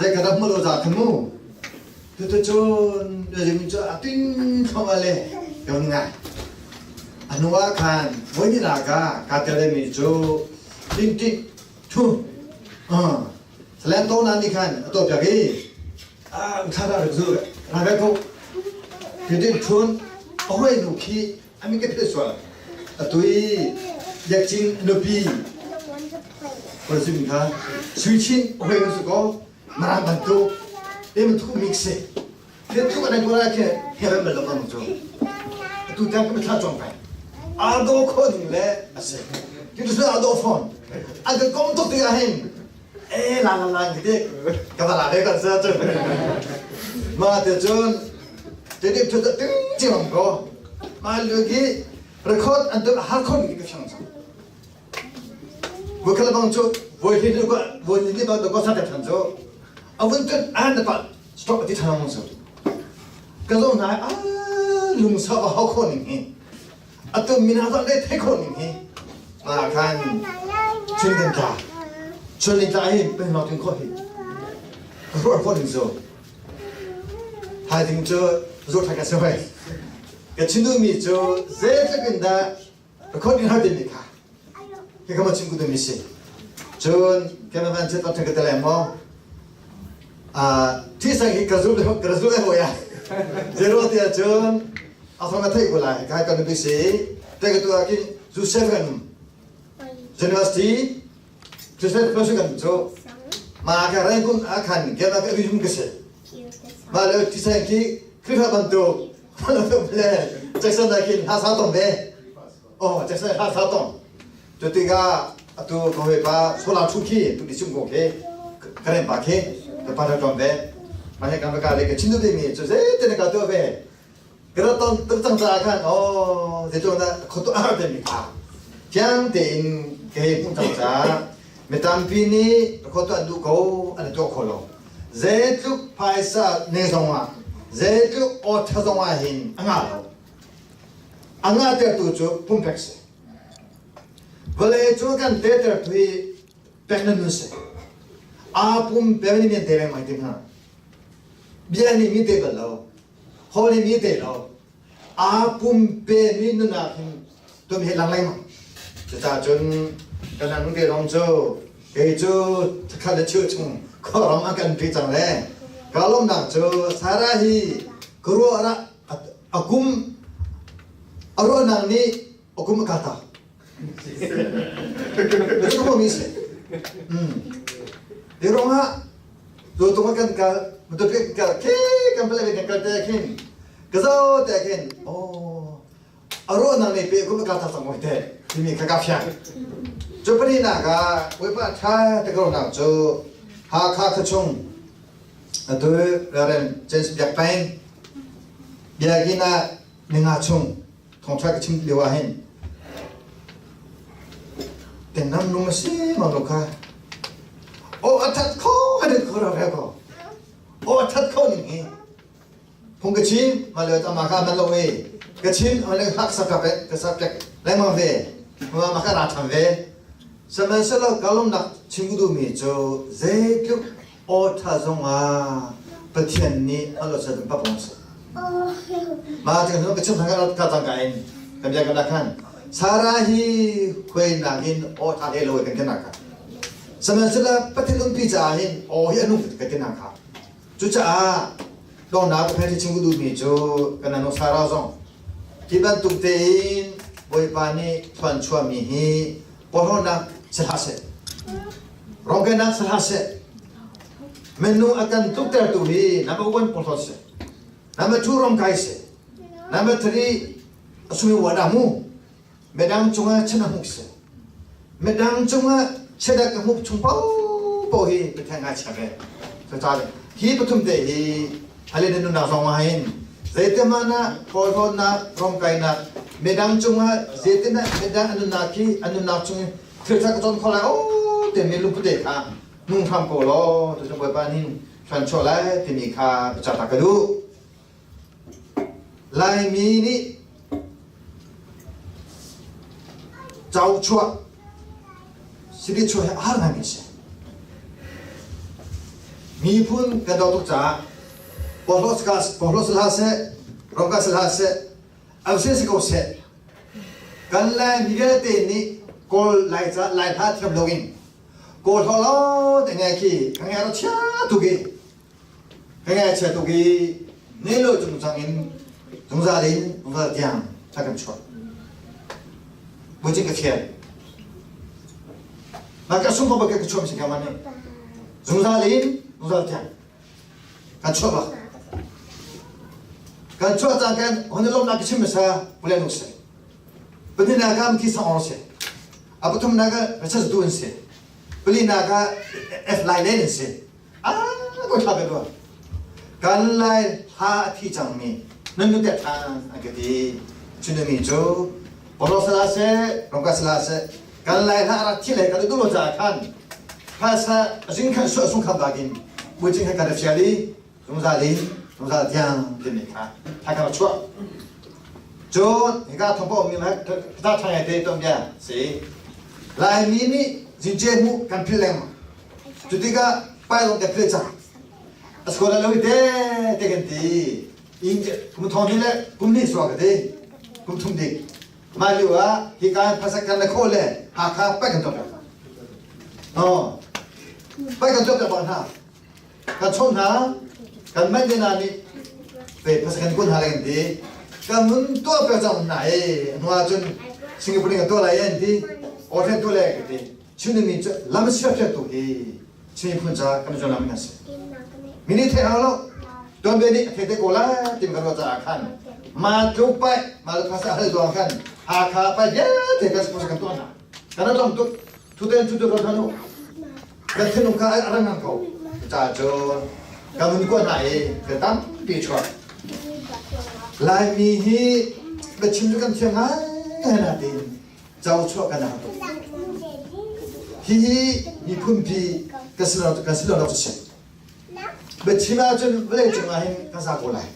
zai ka ram lo za khan mu tu tu chun le mi chu a tin thong ale yon ngai anua khan voi ni la ka ka tele mi chu tin ti thu Salen to nan ni khan a to pia ki a tha ra zu ra ve ko tin thun a hoi nu khi ami ka phil sual atui yakchin nupi President kha sui chin hoi nu su ko mara bantu em thu mix se the thu kan ko ra khe heaven bal lo chu tu tang ko thla chong pai a do kho ding le ase ti tu a do phone a de kom to ti a hin e la la la te ka ba la de kan sa chu ma te chun te te thu ting chim ko ma lu gi record an tu har khon gi ka chang chang Voi khat bang cu voi hi ko voi ni bang ko sa than cu avun tun an na pa stop ati thang mong su ka zo na a lung sa ba hau kho ning hi atu min ha le the kho ning hi ma khan chun den ta chun ni ta hi pen lo tin kho hi ro kho ning so hai ding cu zo tha ka se hoi ka chinu mi cu ze tlakin da Recording har din kha. Hi kama chim ku mi si. Cun cameraman chet ot ka tele mo. A thi sang hi kazul kazul le hoya. Zero te cun a thong a thei ko lai kai kan bi si. Te ka tu a ki zu seven University Christian Fellowship kan cu ma ka reng kun a khan gema ka bi hum ka se. Ma le thi sang ki Khrifa bantuk le Jackson na kin ha sa tong ve oh Jackson ha sa tong tu tikah atu ko he pa sola thu khi tu di chung ko khe karen pa khe ka pa ta tong ve ma he kam ka le ka chin du mi chu ze te na ka to ve ka ton tuk chang cha khan oh ze cho na kho tu ar te mi kha chiang te in ke he pung chang cha mi tampi nih kho tu an du ko an to kho lo Zeitluk phaisa ne zongah, zeitluk awṭha zongah hin a ngah lo. A ngahtertu cu pumpek si. Vawlei cu kan tetertu hi pek na nun si. Aa pum pe nih men te lengmang ti hna. Bia nih mi te bal lo. Ho nih mi te lo. Aa pum pe mi nunak hin tum he lang lengmang. Cucaah cun kan nung te zong cu kei cu thakhat le cheu chung khuaram a kan pi cang le ka lawmnak cu Sarah hi ka ruah ah a kum a ruahnak nih a kum a kata. Ka ko mi si. Ti rong ah tu tung kan kal tu kan kal ke kan pale kan kal te khin ka zo te khin oh aro nang ne pe ko ka ta sang mo te ti mi kha ka fiang. Cu pani na ka we pa tha te ko na chu ha kha kha chung atu raren James Biak Peng biakinn ah ninga chung thawngṭha ka chim lio ah hin tenam nung a si ma lo kha o a that kho a that kho ra ko o a that kho ning hi phung ka chim ma le ta ma ka man lo e ka chim ma le hak sa ka pe ka sa pek lengmang ve ma ma ka ra tham ve sihmanhsehlaw ka lomnak chim ku duhmi cu zeitluk aw ṭha zongah Pathian nih a lo sa pa pong si. Ma te kan ka chim ka ka tang ka in kan bia kan khan Sarah hi huai nakin aw ṭha le lo kan kan ka. Sihmanhsehlaw Pathian umpi caah hin aw hi anu ka ti na kha. Cucaah dongnak ka phen chim ku duhmi cu kan anu Sarah zong hi bantuk tein Bawipa nih thuan chuahmi hi porhlawtnak si hlah seh. Rongkenak si hlah seh. Minung a kan tuktertu hi number one porhlawt si. Number two rongkai si. Number three asumi wada mu. Midang cungah chana hmuk si. Midang cungah chedak ka hmuk chung po po hi Pathian ngai chia ve. Cucaah hi pathum te hi hale na nunnak zong ah hin zeitimana porhlawtnak rongkainak midang cungah zeitinah midang an nunnak khi an nunnak chung in thil ṭha ka cawn kho lai o timi lungput te kha nung hram ko law tucun Bawipa nih hran chuah lai timi kha biacah ka duh. Laimi nih cau chuah sidi chuah hi a har ngaimi a si. Miphun kan daw tuk caah porhlawt si hlah seh, rongka si hlah seh, alse si ko seh, kan Lai mi vialte nih Kawl Lai ca Lai hla thiam loin Kawl hlo lo te ngai khi ka ngai ro chia tuk i ka ngai chia tuk i ne lo cung cang in zungzal in zungzal tiang a kan chuah. Bucing ka thian. Na ka sung ko ba ka chuam si ka man ni. Zungzal in zungzal tiang kan chuah bak. Kan chuah cang kan hon lom nak chim sa pule nu se. Pahnih na ka ki sang or se. A pathum na ka rachas du in se. Pali na ka F lai len in se. Ah ko tha ka dua. Kan lai ha a thi cangmi nan nu te than an ka ti. Cunami cu Polo sala se rongka sala se kan lai hla rak thi le ka du lo ca khan phasa zing khan su sung kham dakin bucing khan ka fiali zungzal in zungzal tiang timi kha tha ka chuah cun hika thongpo mi ma ta thang te tom bia si laimi nih jinche mu kan phil lengmang Cutikah pai lawng kan philh cang. A sual lo te te kan ti. In kum thong ni le kum ni sual ka ti. Kum thum dik. Mah lio ah hika phasak kan le kho le Hakha pai kan tuak. No. Pai kan tuak bang hna. Kan chon hna. Kan man de na nih pe phasak kan kun hna le kan ti. Kan mun tuah pe cang hna e. Hnu ah cun Singapore kan tuah lai an ti. Orhen tu le ka ti. Chinmi cu lam siapiaktu hi Chin miphun ca kan zuan lam kan si. Mi nih theih hau lo. Tuanbia nih a thei te ko lai tim kan ruah caah khan ma tluk pai ma le phasa hal zuang khan Hakha pai vialte kan sponsor kan tuah hna. Kan ram tuk thuten thutu ro hanu kan thinlung kha a rang ngang ko. Ca cun kan hun kuat hna i kan tampi chuak. Laimi hi biachim cu kan thiam ngai ngai natin co chuah kan hau tuk. Hihi miphunpi kan si lo kan si lo cu si. Biachim ahcun vawlei cung ah hin kan za ko lai.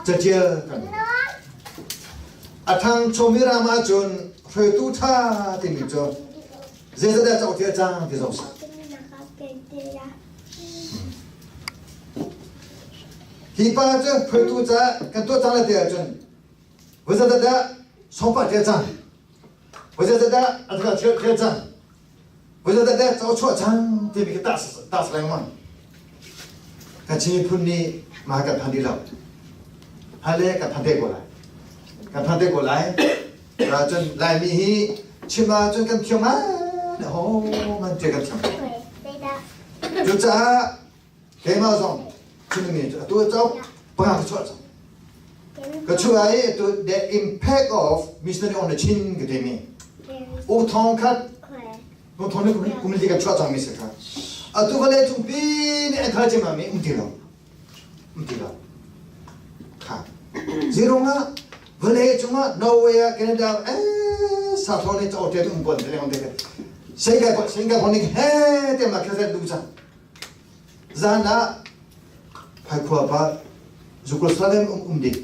Catial kan a thangchomi ram ahcun hruaitu ṭha timi cu zeizatdah cawk thil cang ti zong si. Hi pa cu hruaitu ca kan tuah cang lai ti ahcun Vazatdah sofa ṭial cang. Vazatdah a ṭial ṭial cang. Vazatdah caw chuah cang timi khi tas lengmang. Ka Chin miphun nih mah kan phan dih lo. Hale kan phan te ko lai. Kan phan te ko lai. Cun Laimi hi Chim ahcun kan thiam ngai ho man te kan thiam. Cucaah keimah zong chimmi cu atu cauk panga ka chuah cang. Ka chuah i atu the impact of missionary on the Chin ka timi. U thong khat u thong ni kum li ka chuah cang mi si kha. Atu vale cungpi nih an thal cem mi um ti lo. Um ti lo. Kha. Zirung ah vale cungah Norway ah Canada eh sa thong ni chaw te um pon te te. Singapore Singapore ni he te ma kha du cang. Zan ah Phaikhua pa Jerusalem um um ding.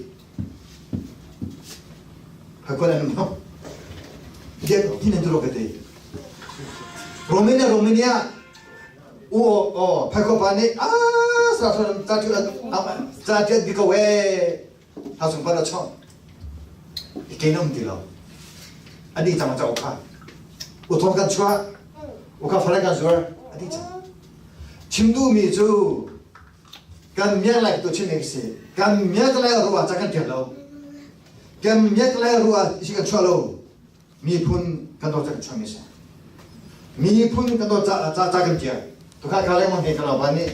Phaikhua nan um Dia tin an turo kate. Romania Romania u o Phaikhua pa nih a sa sa ta tu ta tu bi ko we ha sung pa na chong. Ke nom ti lo. Ani chang cha kha. U thong kan chua. U kha fale kan zuar. Adi chang. Chim duhmi cu kan miak lai tu chim si kan miak lai ruah ca kan tial lo kan miak lai ruah si kan chuah lo miphun kan do ca kan chuah mi si miphun kan do ca ca ca kan tial tu kha kha lengmang he kan lo ban nih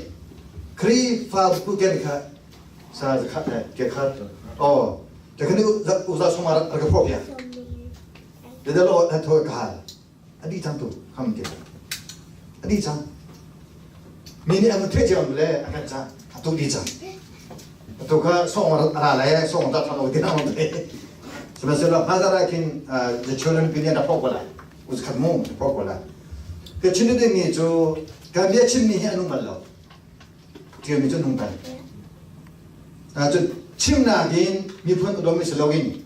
Khrihfa bu ken kha sa kha ke kha oh te kan u za sung ar ka phok ya de de lo na thoi ka hal A dih cang tu kham ti. A dih cang. Mi nih an theih cio le a kan cang. A tu dih cang. Atu kha song a ra le song ta thang ti nang te. Sihmanhsehlaw hmazar ah khin the children pin a phok lai. Uz khat mu phok lai. Ka chin ding mi cu kan bia chim mi hi an um bal lo. Thil mi cu nung bal. Cun chimnak in miphun udom mi si loin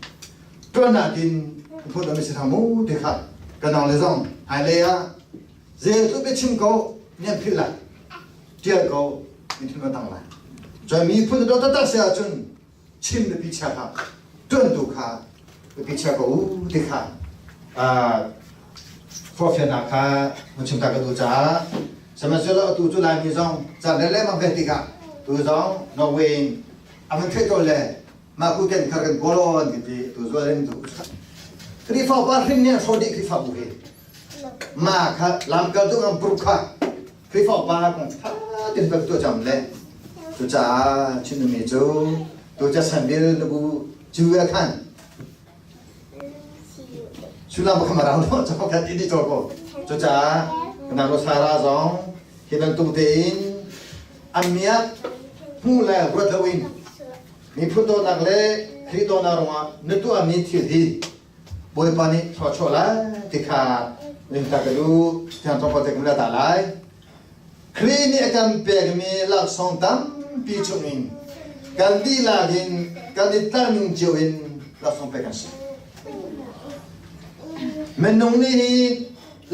tuannak in miphun udom mi si thang mu ti kha ka nang le zong hmailei ah zeitluk biachim ko nian philh lai tial ko miphun ka tang lai. Cun miphun udom taktak si ahcun chim biapi chia kha tuan tu kha biapi chia ko u ti kha forhfialnak kha mun chim ta ka duh caah sihmanhsehlaw atu cu Laimi zong ca le lengmang ve tikah tu zong Norway in a van theih to le mah ku ken khar kan kawlawn kan ti tu zual in tu Khrihfa pa hrim nih a hrawh dih Khrihfabu hi ma kha lamkaltu ngan pruk kha Khrihfa pa kong tha tin bak tu cham le cucaah Chinmi cu tu ca sanbil nubu cu ya khan Sulam kha marau no cho khat ti cho ko cucaah kana ro sara zong hi bantuk tein amiat hmu le ruat loin miphun dawtnak le Khrih dawtnak ruangah na tuahmi thil hi Bawipa nih thluachuah lai ti kha ning ta ka duh thiang tlawmpal te kan la ta lai Khrih nih a kan pekmi laksawng tampi chungin kan dihlak in kan i tlakning cio in laksawng pek kan si. Minung nih hi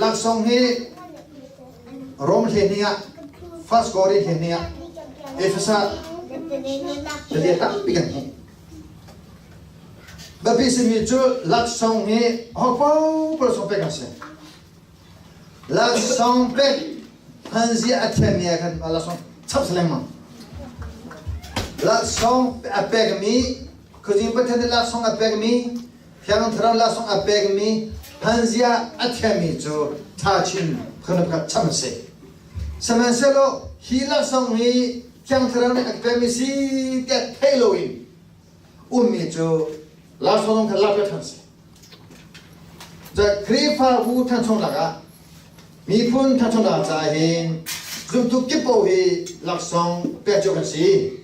laksawng hi Rom hlehnih ah First Korin hlehnih ah Efesa tete tampi kan hmuh. Biapi simi cu laksawng hi hopaoh laksawng pek an si. Laksawng pek hmanzia a thiammi ah khan laksawng chap si lengmang. Laksawng a pekmi Khuazing Pathian nih laksawng a pekmi Thiang Thlarau laksawng a pekmi hmanzia a thiammi cu ṭha chin phun pakhat cham a si. Sihmanhsehlaw hi laksawng hi Thiang Thlarau nih a pekmi si tiah theih loin ummi cu laksawng kha lak ṭhan si. Khrihfabu ṭhanchonak ah miphun ṭhanchonak caah hin zumtu kip paoh hi laksawng pek cio kan si.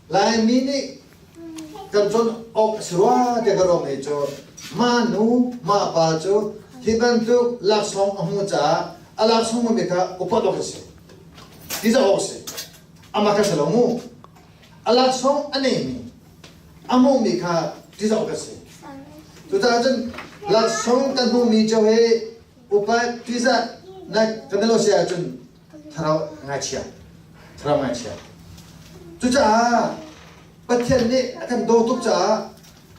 Laimi nih kan cawn awk a si rua tiah ka ruahmi cu mah nu mah pa cu hi bantuk laksawng a hmuh caah a laksawng hmumi kha upat awk a si. Ti zah awk a si. Amah kha si lo mu. A laksawng a neimi a hmuhmi kha ṭihzah awk a si. Cucaah cun laksawng kan hmuhmi cio hi upa ṭihzah na kan lo si ahcun thlarau ngaichia thlarau ngaichia. Cucaah Pathian nih a kan daw tuk caah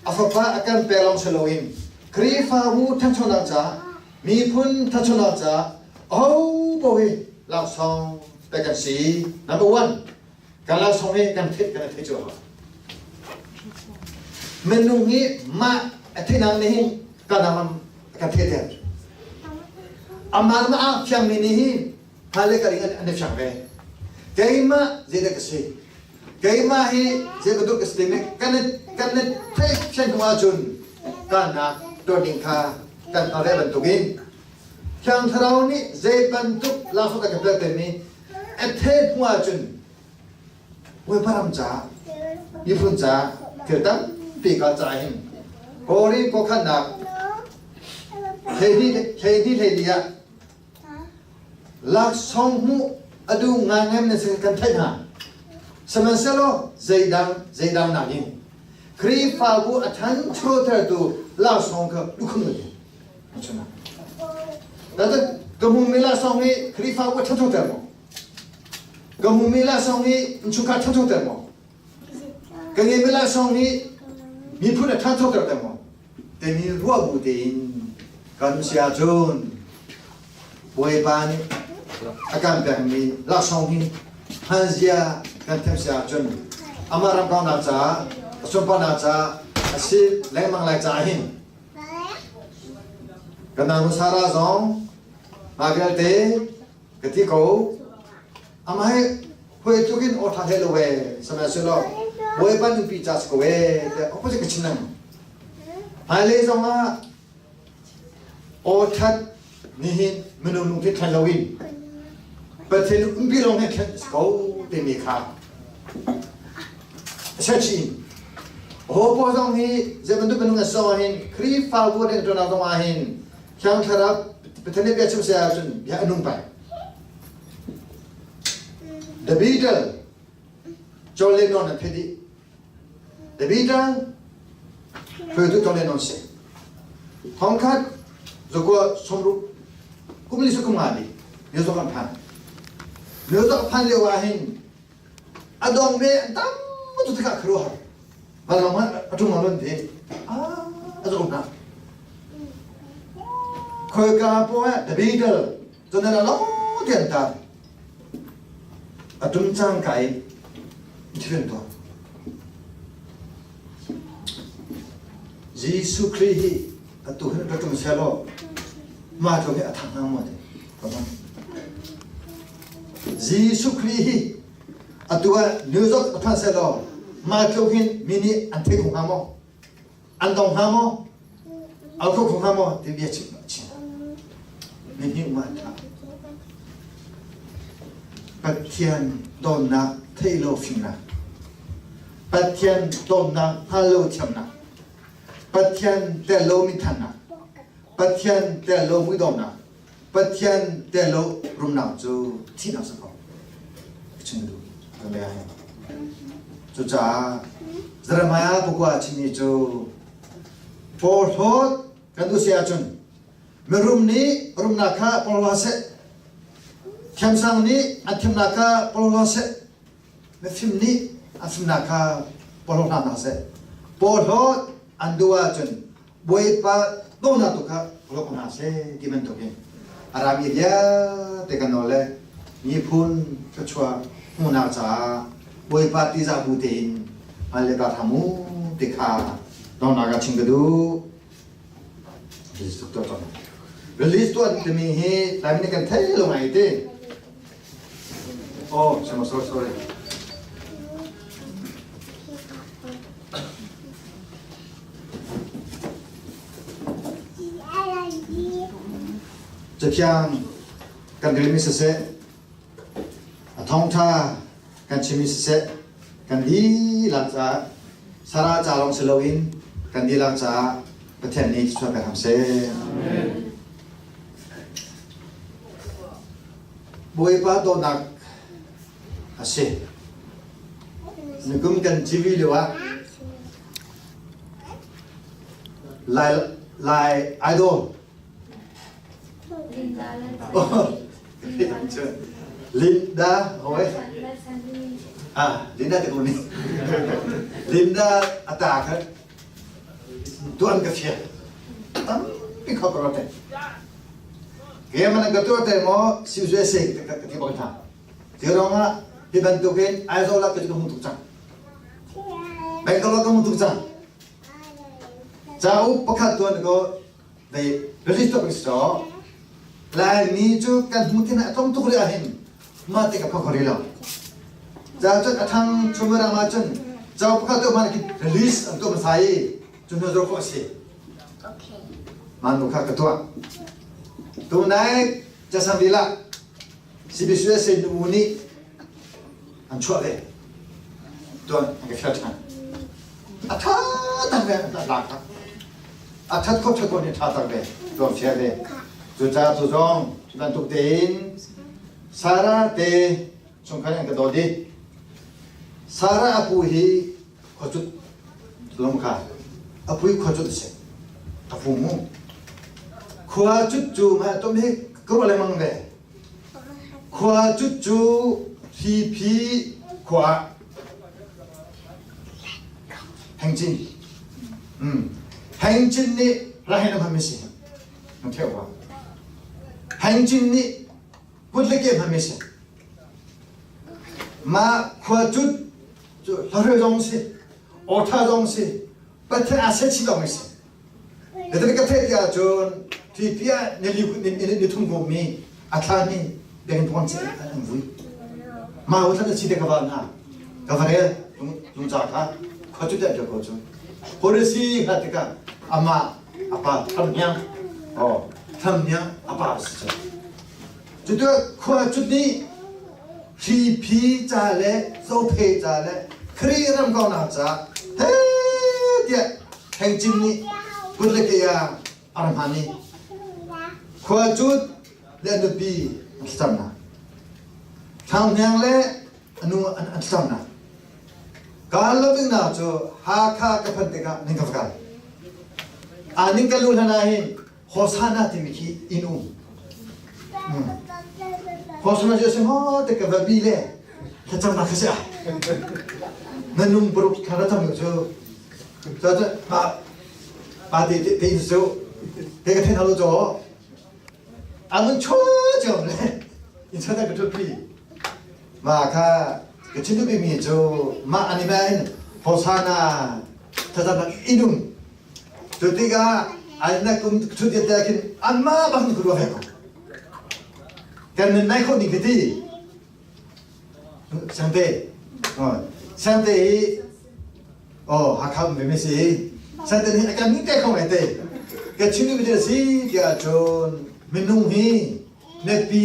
a fapa a kan pek lawng si loin Khrihfabu ṭhanchonak caah miphun ṭhanchonak caah aho paoh hi laksawng pek kan si. Number one, Kan laksawng hi kan theih kan i theih cio hau. Minung hi mah a theihnak nih hin kan ram kan theihter. Amah le mah fiangmi nih hi hmailei ka ring an i fiang ve. Keimah zeidah ka si? Keimah hi zei bantuk ka si timi kan kan theih fian hnu ahcun kahnak tuar ding kha kan hngal ve bantukin Thiang Thlarau nih zei bantuk laksawng dah kan pek timi a theih hnu ahcun Bawipa ram caah miphun caah thil tampi ka caah hin Kawri kawkhannak 12 12 ah laksawng hmuh a duh ngaingai na si kan theih hna. Sihmanhsehlaw zeidang zeidang nakin Khrihfabu a ṭhanchotertu laksawng kha lukhun na ti. Ka hmumi laksawng hi Khrihfabu a ṭhanchoter maw? Ka hmumi laksawng hi innchungkhar ṭhanchoter maw? Ka ngeimi laksawng hi miphun a ṭhanchoter ter maw? Timi ruah bu tein kan si ahcun Bawipa nih a kan pekmi laksawng hi hmanzia kan thiam si ahcun amah ram kaunak caah a sunparnak caah a si lengmang lai caah hin kan nau Sarah zong mah vialte ka ti ko amah hi huai tluk in aw ṭha hlei lo ve sihmanhsehlaw Bawipa nupi ca si ko e tiah opposite ka chim lengmang hmailei zong ah aw ṭhat nihin minung lungthin ṭhan loin Pathian umpi lawng he ṭhan si ko timi kha a church in ho pawl zong hi zei bantuk minung an so hin Khrihfabu deng ṭuan zong ah hin Thiang Thlarau Pathian nih bia chim saya ahcun bia a nung peng. The Beatles John Lennon an theih dih. The Beatles hruaitu John Lennon si. Thongkhat zakua sawmruk kum li kum nga li New York an phan. New York phan lio ah hin a dong me an tam tu tikah khuaruahhar. Vanlawng hmanh a ṭum lo ti. Ah, a zoh hna. Khoika poah The Beatles cun a lo tian ta. A tum cang ka in thirin tuah. Jesuh Khrih hi atu hin ka tum selaw mah tluk hi a thang hnga maw ti. Jesuh Khrih hi atu ah New York a phan sehlaw mah tluk hin mi nih an thei kho hnga maw? An dong hnga maw? Au kho kho hnga maw? Ti bia chim a chim. Mi nih ma tha. Pathian dawtnak theih lo fimnak. Pathian dawtnak hngal lo thiamnak. Pathian tel lo minthannak. Pathian tel lo muidawmnak. Pathian tel lo rumnak cu thihnak si ko. Chim duh ka bia hi. Cucaah Jeremiah pakua chimmi cu porhlawt kan duh si ahcun mirum nih rumnak kha porhlaw seh, thiamsang nih an thiamnak kha porhlaw seh, mifim nih an fimnak kha porhlaw hna hna seh. Porhlawt an duh ahcun Bawipa dawhnak tu kha ruat hna seh ti bantukin a rami vialte kan nawl le miphun thluachuah hmuhnak caah Bawipa tihzah bu tein hmal le kar hram u ti kha donghnak ah chim ka duh. Release tuah timi hi Laimi nih kan thei lo ngai ti. Oh, sorry, sorry. Cathiang kan relmi siseh, a thawngṭha kan chimmi siseh, kan dihlak caah Sarah ca lawng si loin kan dihlak caah Pathian nih thluachuah pek hram seh. Bawipa dawtnak a si. Nikum kan TV lio ah Lai Lai Idol Linda hoi ah Linda te ko ni Linda ata kha tuan ka fia tampi kho ka te ke man ka tu te mo si zue se ka ti bang tha Cu ruangah hi bantukin Aizawl ah ka hung tuk cang. Bangalore ka hung tuk cang. Cauk pakhat tuan ko dei release to so. Laimi cu kan hmuhtin ah tlawm tuk rih ahhin mah te ka phak rih lo. Ca cun a thang chumirang ah cun cauk pakhat tu man release an tuah hmasa i cu hnu zor khawh a si. Mah nu kha ka tuah. Tunai Jasambila CBCUSA nu nih an chuah ve. Tuan an ka fial ṭhan. A tha tak ve an lak tak. A that kho that ko nih tha tak ve. Tuan fial ve. Cucaah tu zong cu bantuk tein Sarah te chungkhar an ka dawt i Sarah a pu hi khuacut lom kha a pui khuacut a si. A pu mu. Khua cut cu mah tom hi ka ruah lengmang ve. Khua cut cu Hiphi khua ah Hengcin. Hengcin nih Rahel a hmanmi si. Nan theih awk Hengcin nih kut le ke hmanmi si. Mah khua cut cu hlahre zong si, awtha zong si, Pathian aa set chih zong si. Ka ka theih ti ahcun thi ah ni thum ko mi a thla ni deng pon che an vui. Ma u thla chi te ka va na ka va rel lung cha kha khua cu te ko cu. Horisi ha tika ama apa tham nyang oh tham nyang apa si chu. Cu tu khua cut ni hri phi ca le zophe ca le Kri ram ko na ca he tiah Hengcin nih kut le ke ah a ram han i khua cut le nupi an thlacamnak Thang Hniang le a nu an thlacamnak Kaan lo dingnak cu Hakha ka phanh tikah ning ka va kal. A ning ka lu hlan ah hin Hosana timi khi inn um. Hosana cu si maw te ka va bi le thlacamnak kha si ah. Na nung paruk thla ra cam cu cu pa pa te te te cu te ka then halo cho angun cho chom le in chana ka tu pi ma kha ka chinu bi mi cu ma anime in Hosana thlacamnak inum Cu tikah an na kum thut te khin anmah bang ku ruah ve ko. Kan nun nai khawh ning khi ti. Sangte. Oh, Sangte hi oh Hakha um ve mi si. Sangte nih a kan ning te kho ngai te. Ka chim mi te si tiah cun minung hi na pi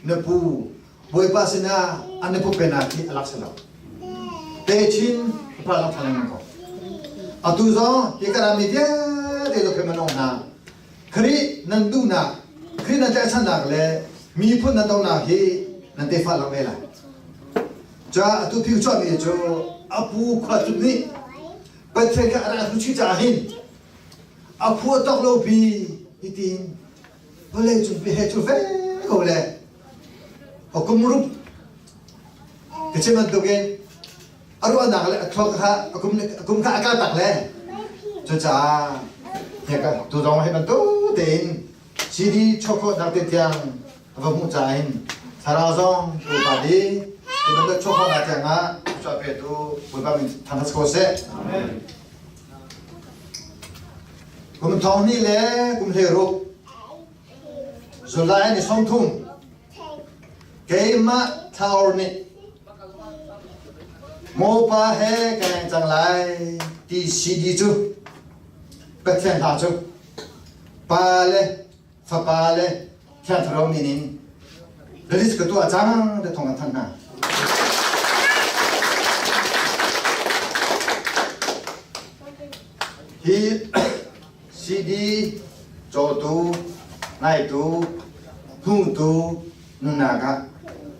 na pu Bawipa sinah an i pumpenak hi a lak si lo. Techin pa lang thang ko. Atu zong hi ka rami vialte zo khe manong hna. Khrih nan duhnak, Khrih nan tlaihchannak le miphun nan donak hi nan tefa lang ve lai. Ca atu phiu chuahmi cu apu khua cut nih Pathian kha a rak thu chi caah hin a phu a tok lo pi hitin vawlei cung pi he cu ve ko le Kum rup ka chim bantukin a ruahnak le a thluak kha a kum kha a kal tak le cucaah heka tu zong hi bantuk tein CD chuak nak te tiang a va hmuh caah hin thlarau zong Bawipa di tu bantuk chuak khawhnak tiang ah chuah petu Bawipa min thangthat ko seh. Kum thong hnih le kum hlei ruk July ni 30 keimah thlaor nih mopa he ka leng cang lai ti CD cu Pathian hla cu pa le fapa le Thiang Thlarau min in release ka tuah cang te thong an thanh hna. Hi CD cawtu, ngaitu, hmutu nunnak ah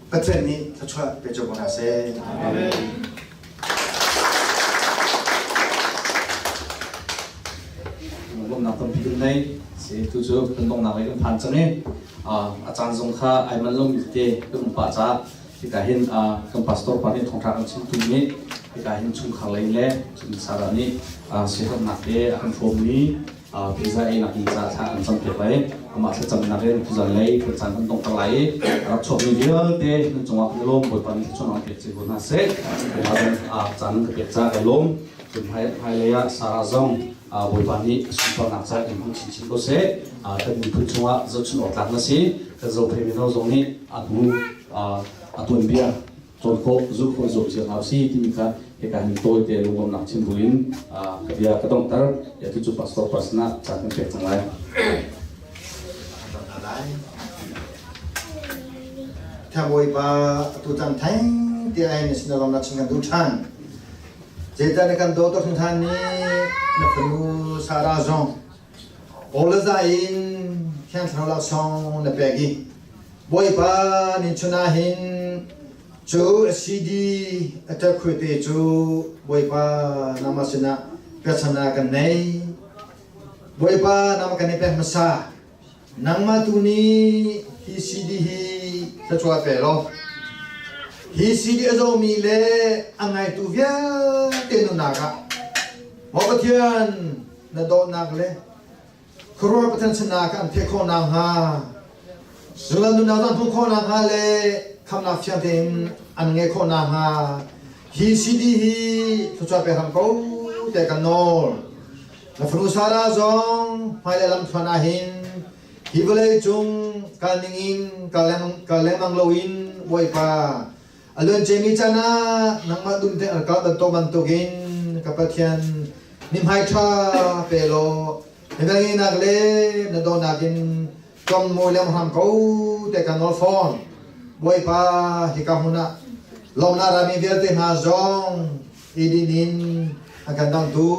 Pathian nih thluachuah pe cio ko hna seh. Amen. Lawmhnak tampi kan nei. Si tu cu kan donghnak lei kan phan cang i a caan zong kha ai manh lomi tete kan um pah caah hika hin kan pastor pa nih thawngṭha kan chimtu nih hika hin chungkhar lei le cun Sarah nih siaherhnak te a kan hrawmmi pizza einak ding caah thla kan campiak lai amah thlacamnak in tuzan lei kan caan kan donghter lai i a rak chuakmi vialte nan cungah kan i lawm Bawipa nih thluachuahnak pek cio ko hna seh caan ka pek caah ka lawm cun hmailei ah Sarah zong Bawipa nih sunparnak ca in hmang chinchin ko seh. Kan miphun chungah zohchun awk tlak na si. Kan Zophei mino zong nih a hnu a tuanbia cawn khawh, zulh khawh zuam cio hna usih timi kha hika hin tawite lunglawmhnak chim buin ka bia ka donghter. Atu cu pastor pa sinah caan kan pek cang lai. Thiang Bawipa atu caan theng ti ai na sin lawmnak chim kan duh ṭhan. Zeidah na kan dawt hringhran nih na fanu Sarah zong Awlaza in Thiang Thlarau laksawng na pek i Bawipa nin chun ah hin cu CD a ṭekhuite cu Bawipa nangmah sinah pekchanhnak kan nei. Bawipa nangmah kan i pek hmasa. Nangmah tu nih hi CD hi thluachuah pe law hi CD a zohmi le a ngaitu vialte nunnak ah maw Pathian na dawtnak le khuaruahhar Pathian sinah an theih khawh nakhnga zungzal nunnak an hmuh khawh nakhnga le khamnak fiang tein an ngeih khawh nakhnga hi CD hi thluachuah pe hram ko tiah kan nawl. Na fanu Sarah zong hmailei lamthluan ah hin hi vawlei cung kal ningin kal lengmang loin Bawipa a luanciami caan ah nangmah dum te kal bantuk bantukin ka Pathian mithmai ṭha pe law na velngeihnak le na dawtnak in tom mawi lengmang ko te kan nawl fawn. Bawipa hika hmun ah lawmnak rami vialte hna zong i din in a kan dangtu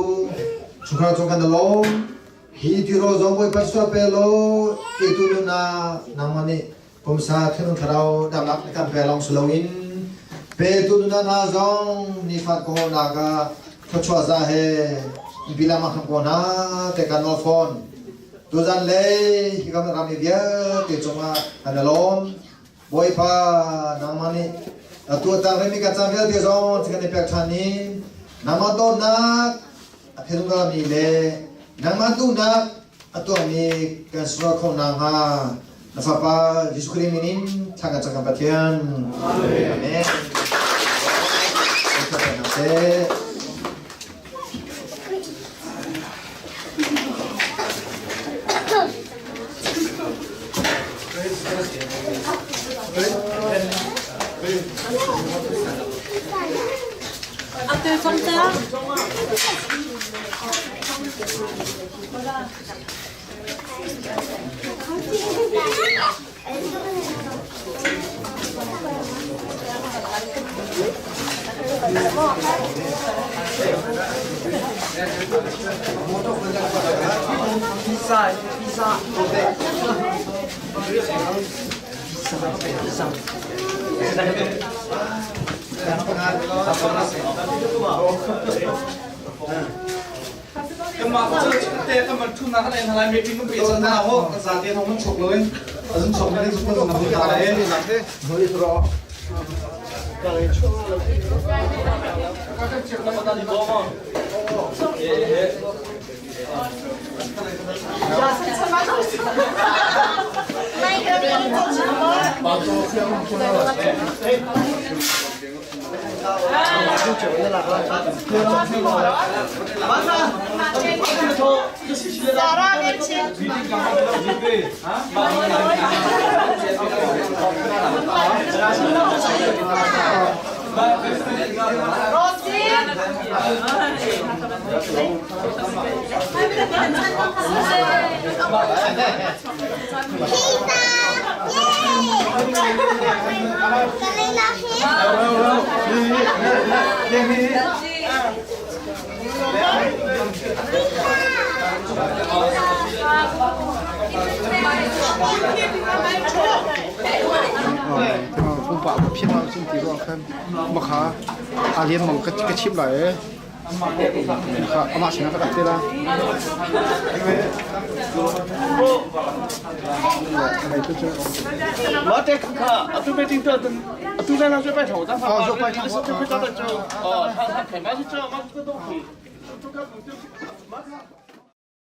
chungkhar cung kan lawm. Hi tirawl zong Bawipa sual pe law ti tu nun ah nangmah nih pumsa thinlung thlarau damnak na kan pe lawng si loin pe tu nun hna zong nifat kawlnak ah thluachuah za he bilang ah ko hna te kan nawl fawn. Tuzan le hi kam ram i vialte cungah kan lawm. Bawipa nangmah nih atu tang rimi kan caan vialte zong kan i pek ṭhan i nangmah dawtnak a philmi le nangmah duhnak a tuahmi kan sual kho nakhnga na Fapa Jesuh Khrih min in thla kan cam kan Pathian. Amen. Amen. Kanmah cu te kan van ṭhutnak kan en halai meeting kan pe cang hna ho kan zate thong man chok loin azun chok mi zung kan zung hna lai. Pumpak phiang lo cun ti ruang khan makha a lian mang ka chim lai e kha amah sinah ka rak te la Ma te kha atu meeting tu atu zan la pai thau ta fa pai thau ta ta cho oh tha tha ma chi cho ma tu tu tu ka tu ma.